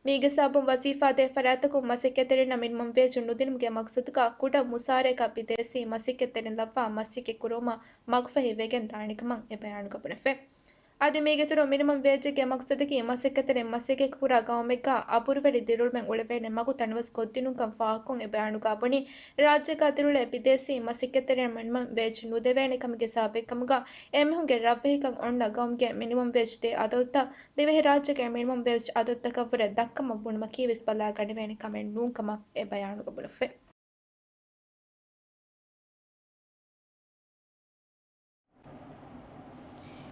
މީގެ ސަބަބުން ވަޒީފާ ދޭ ފަރާތްތަކުން މަސައްކަތްތެރިންނަށް މިނިމަމް ވޭޖް ނުދިނުމުގެ މަޤްޞަދުގާ ކުޑަ މުސާރައަކަށް ބިދޭސީ މަސައްކަތްތެރިން ލައްވާ މަސައްކަތް ކުރުވުމަށް މަގުފަހި ވެގެން ދާނެ ކަމަށް އެ ބަޔާނުގަ ބުނެފަ. އަދި މީގެއިތުރުން މިނިމަމް ވޭޖެއްގެ މަޤްޞަދަކީ މަސައްކަތްތެރިން މަސައްކަތް ކުރާ ގައުމެއްގާ އަބުރުވެރި ދިރިއުޅުމެއް އުޅެވޭނެ މަގު ތަނަވަސްކޮށްދިނުންކަން ފާހަގަކޮށް އެ ބަޔާނުގާ ބުނީ، ރާއްޖޭގާ ދިރިއުޅޭ ބިދޭސީ މަސައްކަތްތެރިން މިނިމަމް ވޭޖް ނުދެވޭނެ ކަމުގެ ސަބަބެއްކަމުގާ އެމީހުންގެ ރަށްވެހިކަން އޮންނަ ގައުމުގެ މިނިމަމް ވޭޖް ދޭ އަދަދުތައް ދިވެހިރާއްޖޭގެ މިނިމަމް ވޭޖް އަދަދުތަކަށްވުރެ ދައްކަމަށް ބުނުމަކީވެސް ބަލާގަނެވޭނެ ކަމެއް ނޫން ކަމަށް އެ ބަޔާނުގަ ބުނެފަ.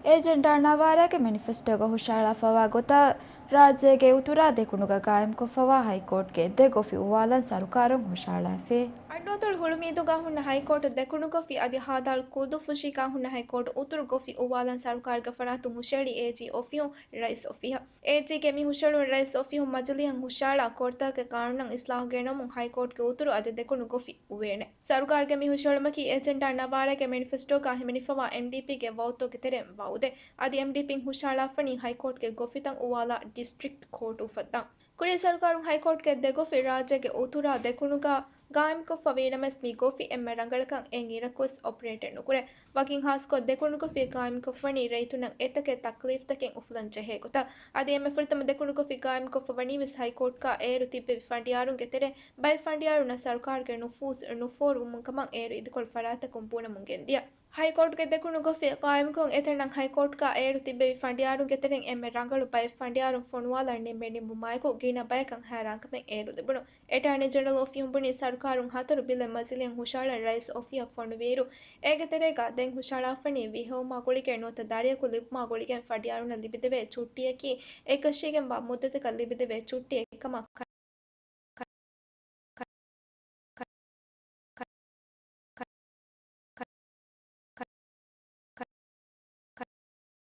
އެޖެންޑާ ނަވާރަގެ މެނިފެސްޓޯގަ ހުށަހަޅާފަވާ ގޮތަށް، ރާއްޖޭގެ އުތުރާ ދެކުނުގަ ގާއިމްކޮށްފަވާ ހައިކޯޓްގެ ދެ ގޮފި އުވާލަން ސަރުކާރުން ހުށަހަޅާފި. ނުވަތަ ހުޅުމީދުގަ ހުންނަ ހައިކޯޓު ދެކުނު ގޮފި އަދި ހދ. ކުދުފުށީގަ ހުންނަ ހައިކޯޓު އުތުރު ގޮފި އުވާލަން ސަރުކާރުގެ ފަރާތުން ހުށައެޅި އޭޖީ އޮފީހުން ރައީސް އޮފީހަށް. އޭޖީގެ މި ހުށައެޅުން ރައީސް އޮފީހުން މަޖިލީހަށް ހުށައަޅާ ކޯޓްތަކުގެ ގާނޫނަށް އިސްލާހު ގެނައުމުން ހައިކޯޓްގެ އުތުރު އަދި ދެކުނު ގޮފި އުވޭނެ. ސަރުކާރުގެ މި ހުށައެޅުމަކީ އެޖެންޑާ ނަވާރަގެ މެނިފެސްޓޯގަ ހިމެނިފަވާ އެމްޑީޕީގެ ވައުދުގެ ތެރެއިން ވައުދެއް. އަދި އެމްޑީޕީން ހުށައަޅާފަނީ ހައިކޯޓްގެ ގޮފިތައް އުވާލާ ޑިސްޓްރިކްޓް ކޯޓު އުފައްދާން. ކުރީ ސަރުކާރުން ހައިކޯޓްގެ ދެ ގޮފި ރާއްޖޭގެ އުތުރާ ދެކުނުގަ ގާއިމްކޮށްފަ ވީނަމަވެސް، މި ގޮފި އެންމެ ރަނގަޅަކަށް އެއް އިރަކުވެސް އޮޕަރޭޓެއް ނުކުރޭ. ވަކިން ހާއްސަކޮށް، ދެކުނު ގޮފި ގާއިމްކޮށްފަނީ ރައްޔިތުންނަށް އެތަކެއް ތަކްލީފްތަކެއް އުފުލަން ޖެހޭ ގޮތަށް. އަދި އެންމެ ފުރަތަމަ ދެކުނު ގޮފި ގާއިމްކޮށްފަ ވަނީވެސް ހައިކޯޓްގަ އޭރު ތިއްބެވި ފަނޑިޔާރުންގެ ތެރެއިން ބައެއް ފަނޑިޔާރުންނަށް ސަރުކާރުގެ ނުފޫޒު ނުފޯރުވުމުން ކަމަށް އޭރު އިދިކޮޅު ފަރާތްތަކުން ބުނަމުން ގެންދިޔަ. ހައިކޯޓުގެ ދެކުނު ގޮފި ގާއިމްކޮށް އެތަނަށް ހައިކޯޓްގަ އޭރު ތިއްބެވި ފަނޑިޔާރުންގެ ތެރެއިން އެންމެ ރަނގަޅު ބައެއް ފަނޑިޔާރުން ފޮނުވާލަން ނިންމެ ނިންމުމާއެކު ގިނަ ބަޔަކަށް ހައިރާންކަމެއް އޭރު ލިބުނު. އެޓާނީ ޖެނެރަލް އޮފީހުން ބުނީ ސަރުކާރުން ހަތަރު ބިލެއް މަޖިލީހަށް ހުށައަޅަން ރައީސް އޮފީހަށް ފޮނުވިއިރު، އޭގެ ތެރޭގަ ދެން ހުށައަޅާފަނީ ވިހެއުމާ ގުޅިގެން ނުވަތަ ދަރިއަކު ލިބުމާ ގުޅިގެން ފަޑިޔާރުންނަށް ލިބިދެވޭ ޗުއްޓީއަކީ އެކަށީގެންވާ މުއްދަތަކަށް ލިބިދެވޭ ޗުއްޓީއެއް ކަމަށް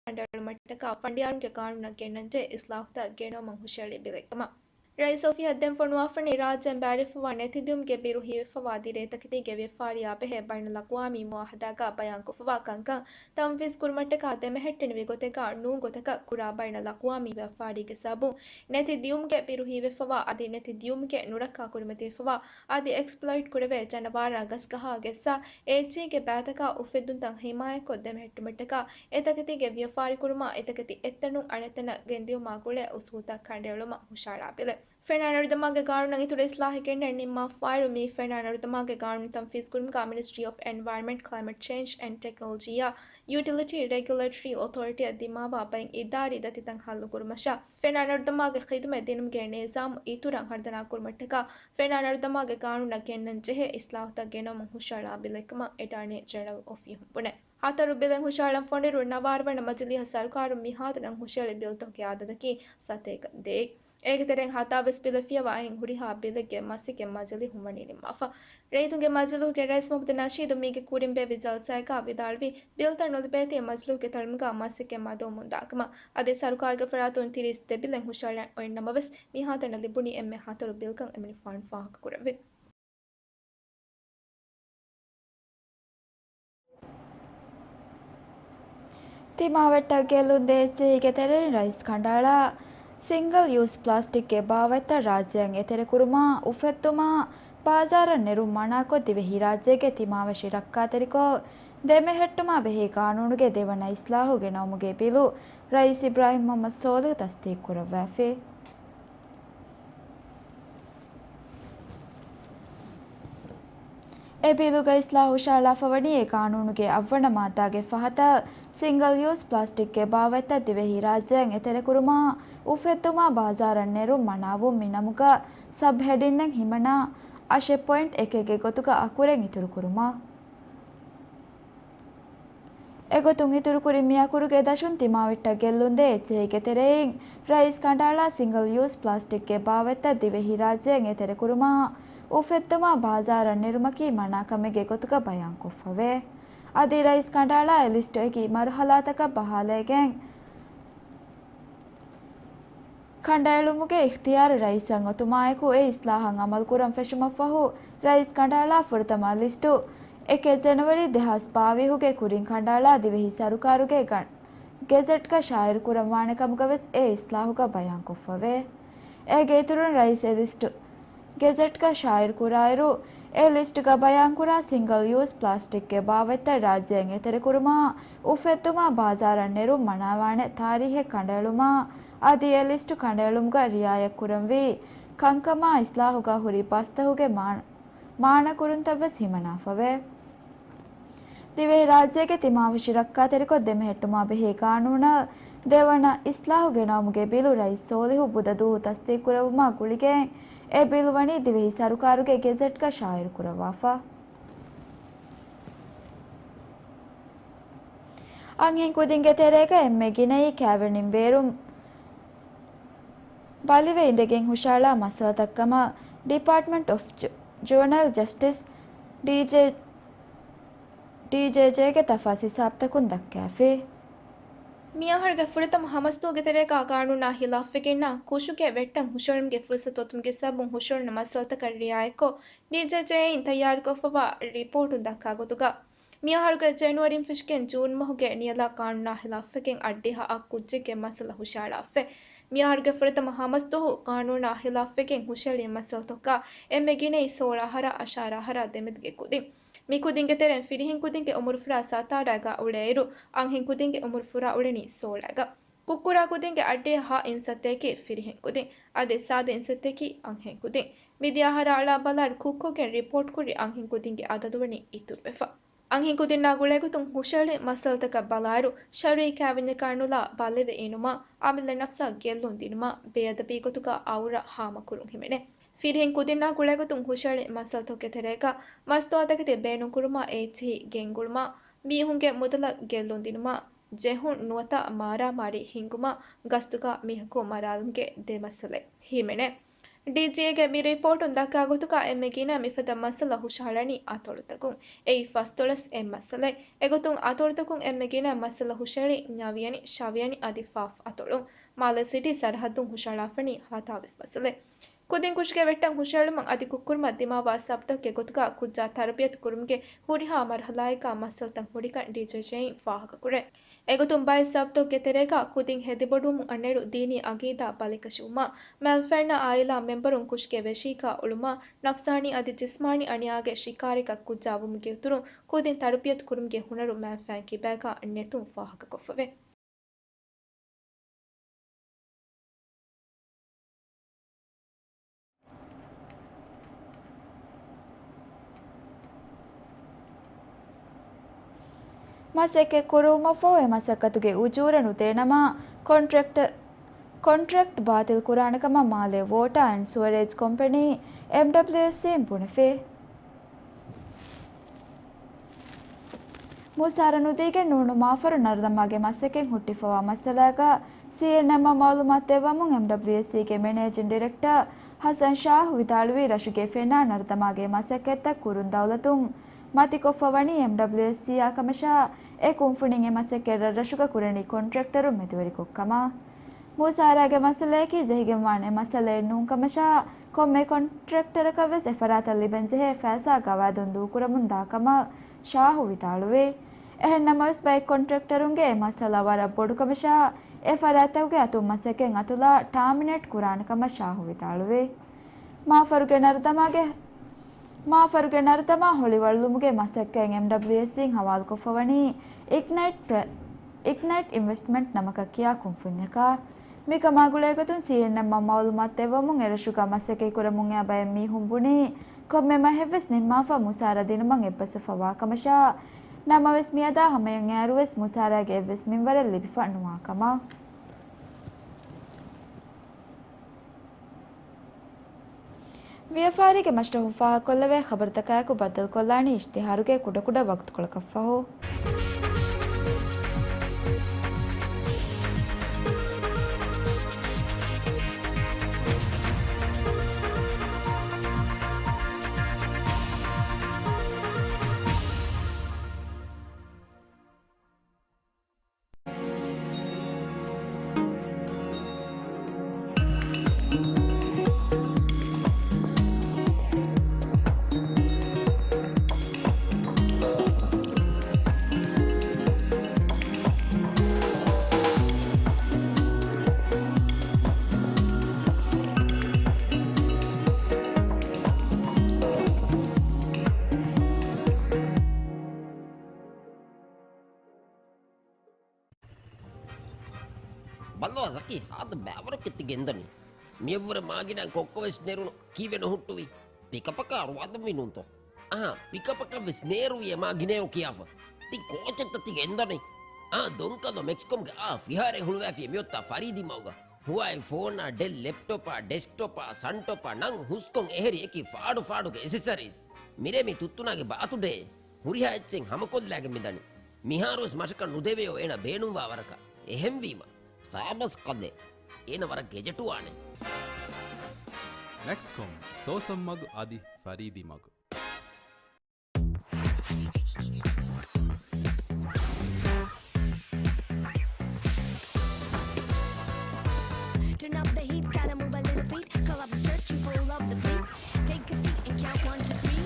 ކަނޑައެޅުމަށްޓަކާ ފަނޑިޔާރުންގެ ގާނޫނަށް ގެންނަންޖެހޭ އިސްލާހުތައް ގެނައުމަށް ހުށައެޅި ބިލެއް ކަމަށް. ރައީސް އޮފީހަށް ދެން ފޮނުވާފަނީ ރާއްޖޭން ބައިވެރިވެފަވާ ނެތިދިއުމުގެ ބިރު ހީވެފަވާ ދިރޭތަކެތީގެ ވިޔަފާރިއާ ބެހޭ ބައިނަލްއަޤްވާމީ މުއާހަދާގަ ބަޔާންކޮށްފަވާ ކަންކަން ތަންފީޒު ކުރުމަށްޓަކާ ދެމެހެއްޓެނިވި ގޮތެއްގަ ނޫން ގޮތަކަށް ކުރާ ބައިނަލްއަޤްވާމީ ވިޔަފާރީގެ ސަބަބުން ނެތި ދިއުމުގެ ބިރު ހީވެފަވާ އަދި ނެތި ދިއުމުގެ ނުރައްކާ ކުރިމަތިވެފަވާ އަދި އެކްސްޕްލޮއިޓް ކުރެވޭ ޖަނަވާރާ ގަސްގަހާ ގެއްސާ އޭޗީގެ ބައިތަކާ އުފެއްދުންތައް ހިމާޔަތްކޮށް ދެމެހެއްޓުމަށްޓަކާ އެތަކެތީގެ ވިޔަފާރިކުރުމާ އެތަކެތި އެއްތަނުން އަނެއްތަނަށް ގެންދިއުމާ ގުޅޭ އުސޫލްތައް ކަނޑައެޅުމަށް ހުށައަޅާ ބިލެއް. ފެނާ ނަރުދަމާގެ ގާނޫނަށް އިތުރު އިސްލާހެއް ގެންނަން ނިންމާފައިރު، މި ފެނާ ނަރުދަމާގެ ގާނޫނު ތަންފީޒުކުރުމުގަ މިނިސްޓްރީ އޮފް އެންވަޔަރންމަންޓް، ކްލައިމެޓް ޗޭންޖް އެންޑް ޓެކްނޮލޮޖީއާ ޔޫޓިލިޓީ ރެގިއުލޭޓަރީ އޮތޯރިޓީއަށް ދިމާވާ ބައެއް އިދާރީ ދަތިތައް ހައްލުކުރުމަށާ، ފެނާ ނަރުދަމާގެ ޚިދުމަތް ދިނުމުގެ ނިޒާމު އިތުރަށް ހަރުދަނާ ކުރުމަށްޓަކާ، ފެނާ ނަރުދަމާގެ ގާނޫނަށް ގެންނަން ޖެހޭ އިސްލާހުތައް ގެނައުމަށް ހުށައަޅާ ބިލެއްކަމަށް އެޓާނީ ޖެނެރަލް އޮފީހުން ބުނޭ. ހަތަރު ބިލެއް ހުށައަޅަން ފޮނުއިރު، ނަވާރަވަނަ މަޖިލީހަށް ސަރުކާރުން މިހާތަނަށް ހުށައެޅި ބިލްތަކުގެ އަދަދަކީ ސަތޭކަ ދޭއް. އޭގެ ތެރެއިން ހަތާވީސް ބިލެއް ފިޔަވާ އެހެން ހުރިހާ ބިލެއްގެ މަސައްކަތް މަޖިލީހުން ވަނީ ނިންމާފަ. ރައްޔިތުންގެ މަޖިލީހުގެ ރައީސް މުހައްމަދު ނަޝީދު މީގެ ކުރިން ބޭއްވި ޖަލްސާއެއްގަ ވިދާޅުވީ، ބިލްތައް ނުލިބޭތީ މަޖިލީހުގެ ތަޅުމުގަ މަސައްކަތް މަދުވަމުން ދާކަމަށް. އަދި ސަރުކާރުގެ ފަރާތުން ތިރީސް ދެ ބިލެއް ހުށައަޅަން އޮތް ނަމަވެސް، މިހާތަނަށް ލިބުނީ އެންމެ ހަތަރު ބިލްކަން އެމަނިކުފާނު ފާހަގަކުރެއްވި. ތިމާވެއްޓަށް ގެއްލުން ދޭ އެޗްއޭއީގެ ތެރެއިން ރައީސް ކަނޑައަޅާ، ސިންގަލް ޔޫސް ޕްލާސްޓިކްގެ ބާވަތްތައް ރާއްޖެއަށް އެތެރެކުރުމާ، އުފެއްދުމާ، ބާޒާރަށް ނެރުން މަނާކޮށް، ދިވެހިރާއްޖޭގެ ތިމާވެށި ރައްކާތެރިކޮށް، ދެމެހެއްޓުމާ ބެހޭ ގާނޫނުގެ ދެވަނަ އިސްލާހު ގެނައުމުގެ ބިލު، ރައީސް އިބްރާހިމް މުހައްމަދު ސޯލިހު ތަސްދީޤުކުރައްވާފި. އެ ބިލުގަ އިސްލާހު ހުށައަޅާފަވަނީ އެ ގާނޫނުގެ އަށްވަނަ މާއްދާގެ ފަހަތަށް ސިންގަލް ޔޫސް ޕްލާސްޓިކްގެ ބާވަތްތައް ދިވެހިރާއްޖެއަށް އެތެރެކުރުމާ، އުފެއްދުމާ ބާޒާރަށް ނެރުން މަނާވުން މި ނަމުގަ ސަބް ހެޑިންއެއް ހިމަނާ، އަށެއް ޕޮއިންޓް އެކެއްގެ ގޮތުގަ އަކުރެއް އިތުރުކުރުމަށް. އެގޮތުން އިތުރުކުރި މި އަކުރުގެ ދަށުން ތިމާވެއްޓަށް ގެއްލުންދޭ އެޗްއޭއީގެ ތެރެއިން ރައީސް ކަނޑައަޅާ ސިންގަލް ޔޫސް ޕްލާސްޓިކްގެ ބާވަތްތައް ދިވެހިރާއްޖެއަށް އެތެރެކުރުމާ، އުފެއްދުމާ ބާޒާރަށް ނެރުމަކީ މަނާކަމެއްގެ ގޮތުގަ ބަޔާންކޮށްފަވޭ. އަދި ރައީސް ކަނޑައަޅާ އެ ލިސްޓު އެކި މަރުހަލާތަކަށް ބަހާލައިގެން، ކަނޑައެޅުމުގެ އިޚްތިޔާރު ރައީސަށް އޮތުމާއެކު، އެ އިސްލާހަށް އަމަލުކުރަން ފެށުމަށްފަހު، ރައީސް ކަނޑައަޅާ ފުރަތަމަ ލިސްޓު އެކެއް ޖަނަވަރީ ދެހާސް ބާވީހުގެ ކުރިން ކަނޑައަޅާ ދިވެހި ސަރުކާރުގެ ގަ-، ގެޒެޓްގަ ޝާއިރުކުރަންވާނެ ކަމުގަވެސް އެ އިސްލާހުގަ ބަޔާންކޮށްފަވޭ. އޭގެ އިތުރުން ރައީސް އެ ލިސްޓު ގެޒެޓްގަ ޝާއިރުކުރާއިރު، އެ ލިސްޓްގަ ބަޔާންކުރާ ސިންގަލް ޔޫސް ޕްލާސްޓިކްގެ ބާވަތްތައް ރާއްޖޭން އެތެރެކުރުމާ، އުފެއްދުމާ ބާޒާރަށް ނެރުން މަނާވާނެ ތާރީހެއް ކަނޑައެޅުމާ، އަދި އެ ލިސްޓު ކަނޑައެޅުމުގަ ރިއާޔަތްކުރަންވީ ކަންކަމާ އިސްލާހުގަ ހުރި ބަސްތަކުގެ މާ-، މާނަކުރުންތައްވެސް ހިމަނާފަވޭ. ދިވެހިރާއްޖޭގެ ތިމާވެށި ރައްކާތެރިކޮށް ދެމެހެއްޓުމާ ބެހޭ ގާނޫނަށް ދެވަނަ އިސްލާހު ގެނައުމުގެ ބިލު ރައީސް ސޯލިހު ބުދަ ދުވަހު ތަސްދީޤުކުރެއްވުމާ ގުޅިގެން، އެ ބިލު ވަނީ ދިވެހި ސަރުކާރުގެ ގެޒެޓްގަ ޝާއިރުކުރައްވާފަ. އަންހެން ކުދިންގެ ތެރޭގަ އެންމެ ގިނައީ ކައިވެނިން ބޭރުން ބަލިވެ އިނދެގެން ހުށައަޅާ މައްސަލަތައްކަމަށް ޑިޕާޓްމަންޓް އޮފް ޖު-، ޖުވެނައިލް ޖަސްޓިސް ޑީޖޭ، ޑީޖޭޖޭގެ ތަފާސް ހިސާބުތަކުން ދައްކާފި. މިއަހަރުގެ ފުރަތަމަ ހަމަސްދުވަހުގެ ތެރޭގަ ގާނޫނާ ހިލާފްވެގެންނާ ކުށުގެ ވެއްޓަން ހުށަހެޅުމުގެ ފުރުސަތު އޮތުމުގެ ސަބަބުން ހުށަހެޅުނު މައްސަލަތަކަށް ރިއާޔަތްކޮށް، ޑީޖޭޖޭއިން ތައްޔާރުކޮށްފަވާ ރިޕޯޓުން ދައްކާ ގޮތުގަ، މިއަހަރުގެ ޖެނުއަރީން ފެށިގެން ޖޫން މަހުގެ ނިޔަލާ ގާނޫނާ ހިލާފްވެގެން އަށްޑިހަ އަށް ކުއްޖެއްގެ މައްސަލަ ހުށަހަޅާފަ. މިއަހަރުގެ ފުރަތަމަ ހަމަސްދުވަހު ގާނޫނާ ހިލާފްވެގެން ހުށަހެޅި މައްސަލަތަކާ އެންމެ ގިނައީ ސޯޅަ އަހަރާ އަށާރަ އަހަރާ ދެމެދުގެ ކުދިން. މި ކުދިންގެ ތެރެއިން ފިރިހެން ކުދިންގެ އުމުރު ފުރާ ސަތާރައިގަ އުޅޭއިރު، އަންހެން ކުދިންގެ އުމުރު ފުރާ އުޅެނީ ސޯޅައިގަ. ކުއްކުރާ ކުދިންގެ އައްޑިހަ އިން ސައްތައަކީ ފިރިހެން ކުދިން. އަދި ސާދަ އިން ސައްތައަކީ އަންހެން ކުދިން. މިދިޔަ އަހަރާ އަޅާ ބަލާއިރު ކުއްކުގެން ރިޕޯޓްކުރި އަންހެން ކުދިންގެ އަދަދު ވަނީ އިތުރުވެފަ. އަންހެން ކުދިންނާ ގުޅޭގޮތުން ހުށަހެޅި މައްސަލަތަކަށް ބަލާއިރު، ޝަރުއީ ކާވެންޏަކާ ނުލާ ބަލިވެ އިނުމާ، އަމިއްލަ ނަފްސަށް ގެއްލުން ދިނުމާ، ބޭއަދަބީ ގޮތުގަ އައުރަ ހާމަކުރުން ހިމެނޭ. ފިރިހެން ކުދިންނާ ގުޅޭގޮތުން ހުށަހެޅި މައްސަލަތަކުގެ ތެރޭގަ، މަސްތުވާތަކެތި ބޭނުންކުރުމާ، އެއްޗިހި ގެންގުޅުމާ، މީހުންގެ މުދަލަށް ގެއްލުން ދިނުމާ، ޖެހުން ނުވަތަ މާރާމާރީ ހިންގުމާ، ގަސްތުގަ މީހަކު މަރާލުމުގެ ދެ މައްސަލައެއް ހިމެނޭ. ޑީޖީއޭގެ މި ރިޕޯޓުން ދައްކާ ގޮތުގަ އެންމެ ގިނަ މިފަދަ މައްސަލަ ހުށަހަޅަނީ އަތޮޅުތަކުން. އެއީ ފަސްދޮޅަސް އެއް މައްސަލައެއް. އެގޮތުން އަތޮޅުތަކުން އެންމެ ގިނަ މައްސަލަ ހުށަހެޅީ ނަވިޔަނި، ޝަވިޔަނި އަދި ފާފް އަތޮޅުން. މާލެ ސިޓީ ސަރަހައްދުން ހުށަހަޅާފަނީ ހަތާވީސް މައްސަލައެއް. ކުދިން ކުށުގެ ވެއްޓަން ހުށަހެޅުމަށް އަދި ކުށްކުރުމަށް ދިމާވާ ސަބަބުތަކުގެ ގޮތުގަ ކުއްޖާ ތަރުބިޔަތު ކުރުމުގެ ހުރިހާ މަރުހަލާއެއްގަ މައްސަލަތައް ހުރިކަން ޑީޖޭޖޭއިން ފާހަގަކުރޭ. އެގޮތުން ބައެއް ސަބަބުތަކުގެ ތެރޭގަ ކުދިން ހެދިބޮޑުވަމުން އަންނައިރު ދީނީ އަގީދާ ބަލިކަށިވުމާ، މައިންފައިންނާ އާއިލާ މެމްބަރުން ކުށުގެ ވެށީގަ އުޅުމާ، ނަފްސާނީ އަދި ޖިސްމާނީ އަނިޔާގެ ޝިކާރަކަށް ކުއްޖާ ވުމުގެ އިތުރުން ކުދިން ތަރުބިޔަތު ކުރުމުގެ ހުނަރު މައިންފައިން ކިބައިގަ ނެތުން ފާހަގަކޮށްފަވޭ. މަސައްކަތް ކުރުވުމަށްފަހު އެ މަސައްކަތުގެ އުޖޫރަ ނުދޭނަމަ، ކޮންޓްރެކްޓަ-، ކޮންޓްރެކްޓް ބާތިލް ކުރާނެ ކަމަށް މާލޭ ވޯޓާ އެންޑް ސުވަރޭޖް ކޮމްޕެނީ، އެމްޑަބްލިއުއެސްސީ، އިން ބުނެފި. މުސާރަ ނުދީގެން ނޫނު މާފަރު ނަރުދަމާގެ މަސައްކަތް ހުއްޓިފަވާ މައްސަލާގަ ސީއެންއެމްއަށް މައުލޫމާތު ދެއްވަމުން އެމްޑަބްލިއުއެސްސީގެ މެނޭޖިން ޑިރެކްޓަރ ހަސަން ޝާހު ވިދާޅުވީ، ރަށުގެ ފެނާ ނަރުދަމާގެ މަސައްކަތްތައް ކުރުން ދައުލަތުން މަތިކޮށްފަ ވަނީ އެމްޑަބްލިއުއެސްސީއާ ކަމަށާ، އެ ކުންފުނިން އެ މަސައްކަތް ރަށްރަށުގަ ކުރަނީ ކޮންޓްރެކްޓަރުން މެދުވެރިކޮށް ކަމަށް. މުސާރާގެ މައްސަލަޔަކީ ޖެހިގެންވާނެ މައްސަލައެއް ނޫން ކަމަށާ، ކޮންމެ ކޮންޓްރެކްޓަރަކަށް ވެސް އެފަރާތަށް ލިބެންޖެހޭ ފައިސާ ގަވާއިދުން ދޫކުރަމުން ދާ ކަމަށް ޝާހު ވިދާޅުވި. އެހެން ނަމަވެސް، ބައެއް ކޮންޓްރެކްޓަރުންގެ އެ މައްސަލަ ވަރަށް ބޮޑު ކަމަށާ، އެ ފަރާތްތަކުގެ އަތުން މަސައްކަތް އަތުލާ ޓާމިނޭޓް ކުރާނެ ކަމަށް ޝާހު ވިދާޅުވި. މާފަރުގެ ނަރުދަމާގެ، މާފަރުގެ ނަރުދަމާ ހޮޅިވަޅުލުމުގެ މަސައްކަތް އެމްޑަބްލިއުއެސްސީން ހަވާލުކޮށްފަ ވަނީ އިގްނައިޓް ޕްރެ-، އިގްނައިޓް އިންވެސްޓްމަންޓް ނަމަކަށް ކިޔާ ކުންފުންޏަކާ. މިކަމާ ގުޅޭގޮތުން ސީއެންއެމްއަށް މައުލޫމާތު ދެއްވަމުން އެރަށުގަ މަސައްކަތް ކުރަމުން އައި ބައެއް މީހުން ބުނީ، ކޮންމެ މަހެއްވެސް ނިންމާފަ މުސާރަ ދިނުމަށް އެއްބަސްވެފަ ވާ ކަމަށާ، ނަމަވެސް މިއަދާ ހަމަޔަށް އައިއިރުވެސް މުސާރާގެ އެއްވެސް މިންވަރެއް ލިބިފަ ނުވާ ކަމަށް. ވިޔަފާރީގެ މަސްރަހުން ފާހަގަކޮށްލެވޭ ޚަބަރުތަކާއެކު ބައްދަލުކޮށްލާނީ އިޝްތިހާރުގެ ކުޑަކުޑަ ވަގުތުކޮޅަކަށްފަހު. ބައްލަވާ ޒަކީ، ހާދަ ބައިވަރަކަށް ތި ގެންދަނީ. މިއަށްވުރެ މާގިނަ ކޮއްކޮވެސް ނެރުނު ކީއްވެ ނުހުއްޓުވީ؟ ޕިކަޕަކާ ރުވާދުންވީ ނޫންތޯ؟ އަހާ، ޕިކަޕަކަށް ވެސް ނޭރުވި އެ މާގިނަޔޯ ކިޔާފަ. ތި ކޯޗެއްތަ ތި ގެންދަނީ؟ އާ، ދޮންކަލޯ މެކްސްކޮމްގެ އާ ފިހާރައެއް ހުޅުވައިފި އެ މިއޮތާ ފަރީދީ މަގުގަ. ހުވާއި ފޯނާ، ޑެލް ލެޕްޓޮޕާ، ޑެސްކްޓޮޕާ، ސަންޓޮޕާ ނަން ހުސްކޮން އެހެރި އެކި ފާޑު ފާޑުގެ އެސެސަރީސް. މިރޭ މި ތުއްތުނާގެ ބާތުޑޭ. ހުރިހާ އެއްޗެއް ހަމަކޮށްލާގެން މިދަނީ. މިހާރުވެސް މަށަކަށް ނުދެވެޔޯ އޭނަ ބޭނުންވާ ވަރަކަށް. އެހެންވީމަ، ސާބަސް ކަލޭ. އޭނަ ވަރަށް ގެޖެޓުވާނެ. މެކްސްކޮމް، ސޯސަން މަގު އަދި ފަރީދީ މަގު. Turn up the heat, gotta move a little feet. Call up the search and pull up the fleet. Take a seat and count one, two, three.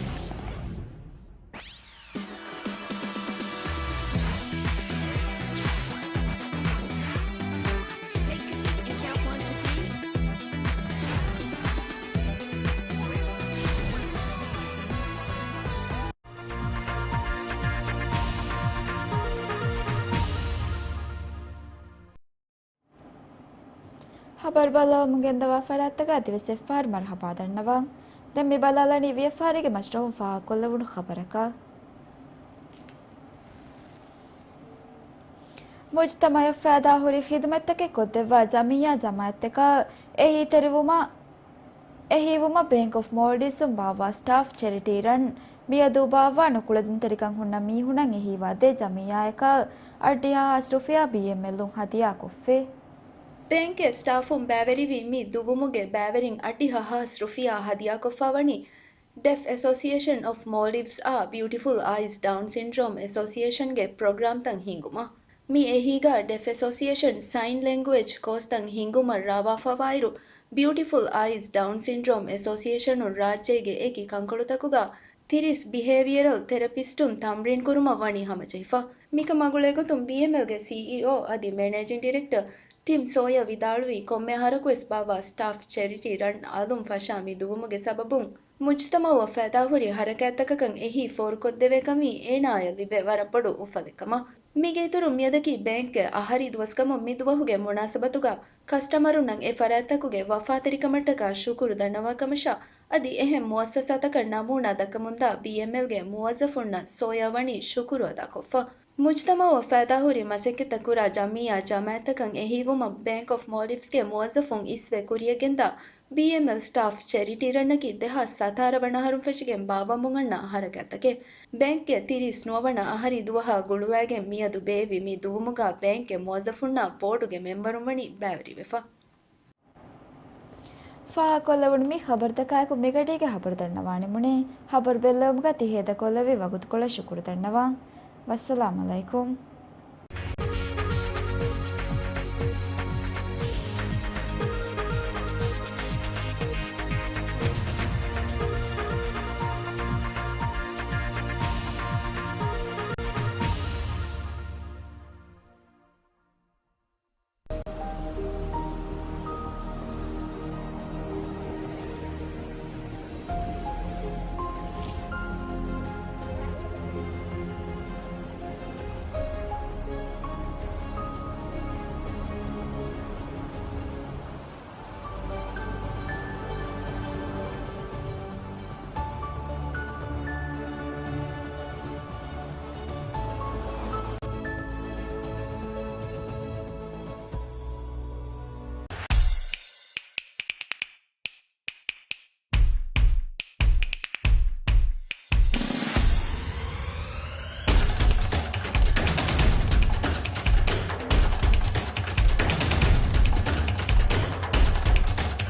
Take a seat and count one, two, three. ހަބަރު ބައްލަވަމުން ގެންދަވާ ފަރާތްތަކަށް އަދިވެސް އެއްފަހަރު މަރުޙަބާ ދަންނަވަން. ދެން މި ބަލާލަނީ ވިޔަފާރީގެ މަޝްރަހުން ފާހަގަކޮށްލެވުނު ޚަބަރަކަށް. މުޖްތަމަޢަށް ފައިދާހުރި ޚިދުމަތްތަކެއް ކޮށްދެއްވާ ޖަމިއްޔާ ޖަމާޢަތްތަކާ އެހީތެރިވުމަށް، އެހީވުމަށް ބޭންކް އޮފް މޯލްޑިވްސުން ބާއްވާ ސްޓާފް ޗެރިޓީ ރަން މިއަދު ބާއްވާ ނުކުޅެދުންތެރިކަން ހުންނަ މީހުނަށް އެހީވާ ދެ ޖަމިއްޔާއަކަށް އަށްޑިހަ ހާސް ރުފިޔާ ބީއެމްއެލުން ހަދިޔާކޮށްފި. ބޭންކްގެ ސްޓާފުން ބައިވެރިވި މި ދުވުމުގެ ބައިވެރިން އަށްޑިހަ ހާސް ރުފިޔާ ހަދިޔާކޮށްފަ ވަނީ، ޑެފް އެސޯސިއޭޝަން އޮފް މޯލްޑިވްސްއާ ބިއުޓިފުލް އައިސް ޑައުން ސިންޑްރޯމް އެސޯސިއޭޝަންގެ ޕްރޮގްރާމްތައް ހިންގުމަށް. މި އެހީގަ ޑެފް އެސޯސިއޭޝަން ސައިން ލެންގުއޭޖް ކޯސްތައް ހިންގުމަށް ރާވާފަވާއިރު، ބިއުޓިފުލް އައިސް ޑައުން ސިންޑްރޯމް އެސޯސިއޭޝަނުން ރާއްޖޭގެ އެކި ކަންކޮޅުތަކުގަ ތިރީސް ބިހޭވިއަރަލް ތެރަޕިސްޓުން ތަމްރީން ކުރުމަށް ވަނީ ހަމަޖެހިފަ. މިކަމާ ގުޅޭގޮތުން ބީއެމްއެލްގެ ސީއީއޯ އަދި މެނޭޖިން ޑިރެކްޓަރ ޓިމް ސޯޔާ ވިދާޅުވީ، ކޮންމެ އަހަރަކުވެސް ބާއްވާ ސްޓާފް ޗެރިޓީ ރަން އަލުން ފަށާ މި ދުވުމުގެ ސަބަބުން މުޖްތަމަޢަށް ފައިދާހުރި ޙަރަކާތްތަކަކަށް އެހީ ފޯރުކޮށްދެވޭކަމީ އޭނާއަށް ލިބޭ ވަރަށް ބޮޑު އުފަލެއްކަމަށް. މީގެ އިތުރުން މިއަދަކީ ބޭންކްގެ އަހަރީ ދުވަސްކަމުން މި ދުވަހުގެ މުނާސަބަތުގަ ކަސްޓަމަރުންނަށް އެ ފަރާތްތަކުގެ ވަފާތެރިކަމަށްޓަކާ ޝުކުރު ދަންނަވާކަމަށާ އަދި އެހެން މުއައްސަސާތަކަށް ނަމޫނާ ދައްކަމުންދާ ބީއެމްއެލްގެ މުވައްޒަފުންނަށް ސޯޔާ ވަނީ ޝުކުރު އަދާކޮށްފަ. މުޖްތަމަޢަށް ފައިދާހުރި މަސައްކަތްތައް ކުރާ ޖަމިއްޔާ ޖަމާޢަތްތަކަށް އެހީވުމަށް ބޭންކް އޮފް މޯލްޑިވްސްގެ މުވައްޒަފުން އިސްވެ ކުރިޔަށްގެންދާ ބީއެމްއެލް ސްޓާފް ޗެރިޓީ ރަންނަކީ ދެހާސް ސަތާރަ ވަނަ އަހަރުން ފެށިގެން ބާއްވަމުން އަންނަ ހަރަކާތްތަކެއް. ބޭންކްގެ ތިރީސް ނުވަ ވަނަ އަހަރީ ދުވަހާ ގުޅުވައިގެން މިއަދު ބޭއްވި މި ދުވުމުގަ ބޭންކްގެ މުވައްޒަފުންނާ ބޯޑުގެ މެމްބަރުން ވަނީ ބައިވެރިވެފަ. ފާހަގަކޮށްލެވުނު މި ޚަބަރުތަކާއެކު މިގަޑީގެ ޚަބަރު ދަންނަވާނެ މުނޭ. ޚަބަރު ބެއްލެވުމުގަ ތި ހޭދަކޮށްލެވި ވަގުތުކޮޅަށް ޝުކުރު ދަންނަވަން. ވައްސަލާމް އަލައިކުމް.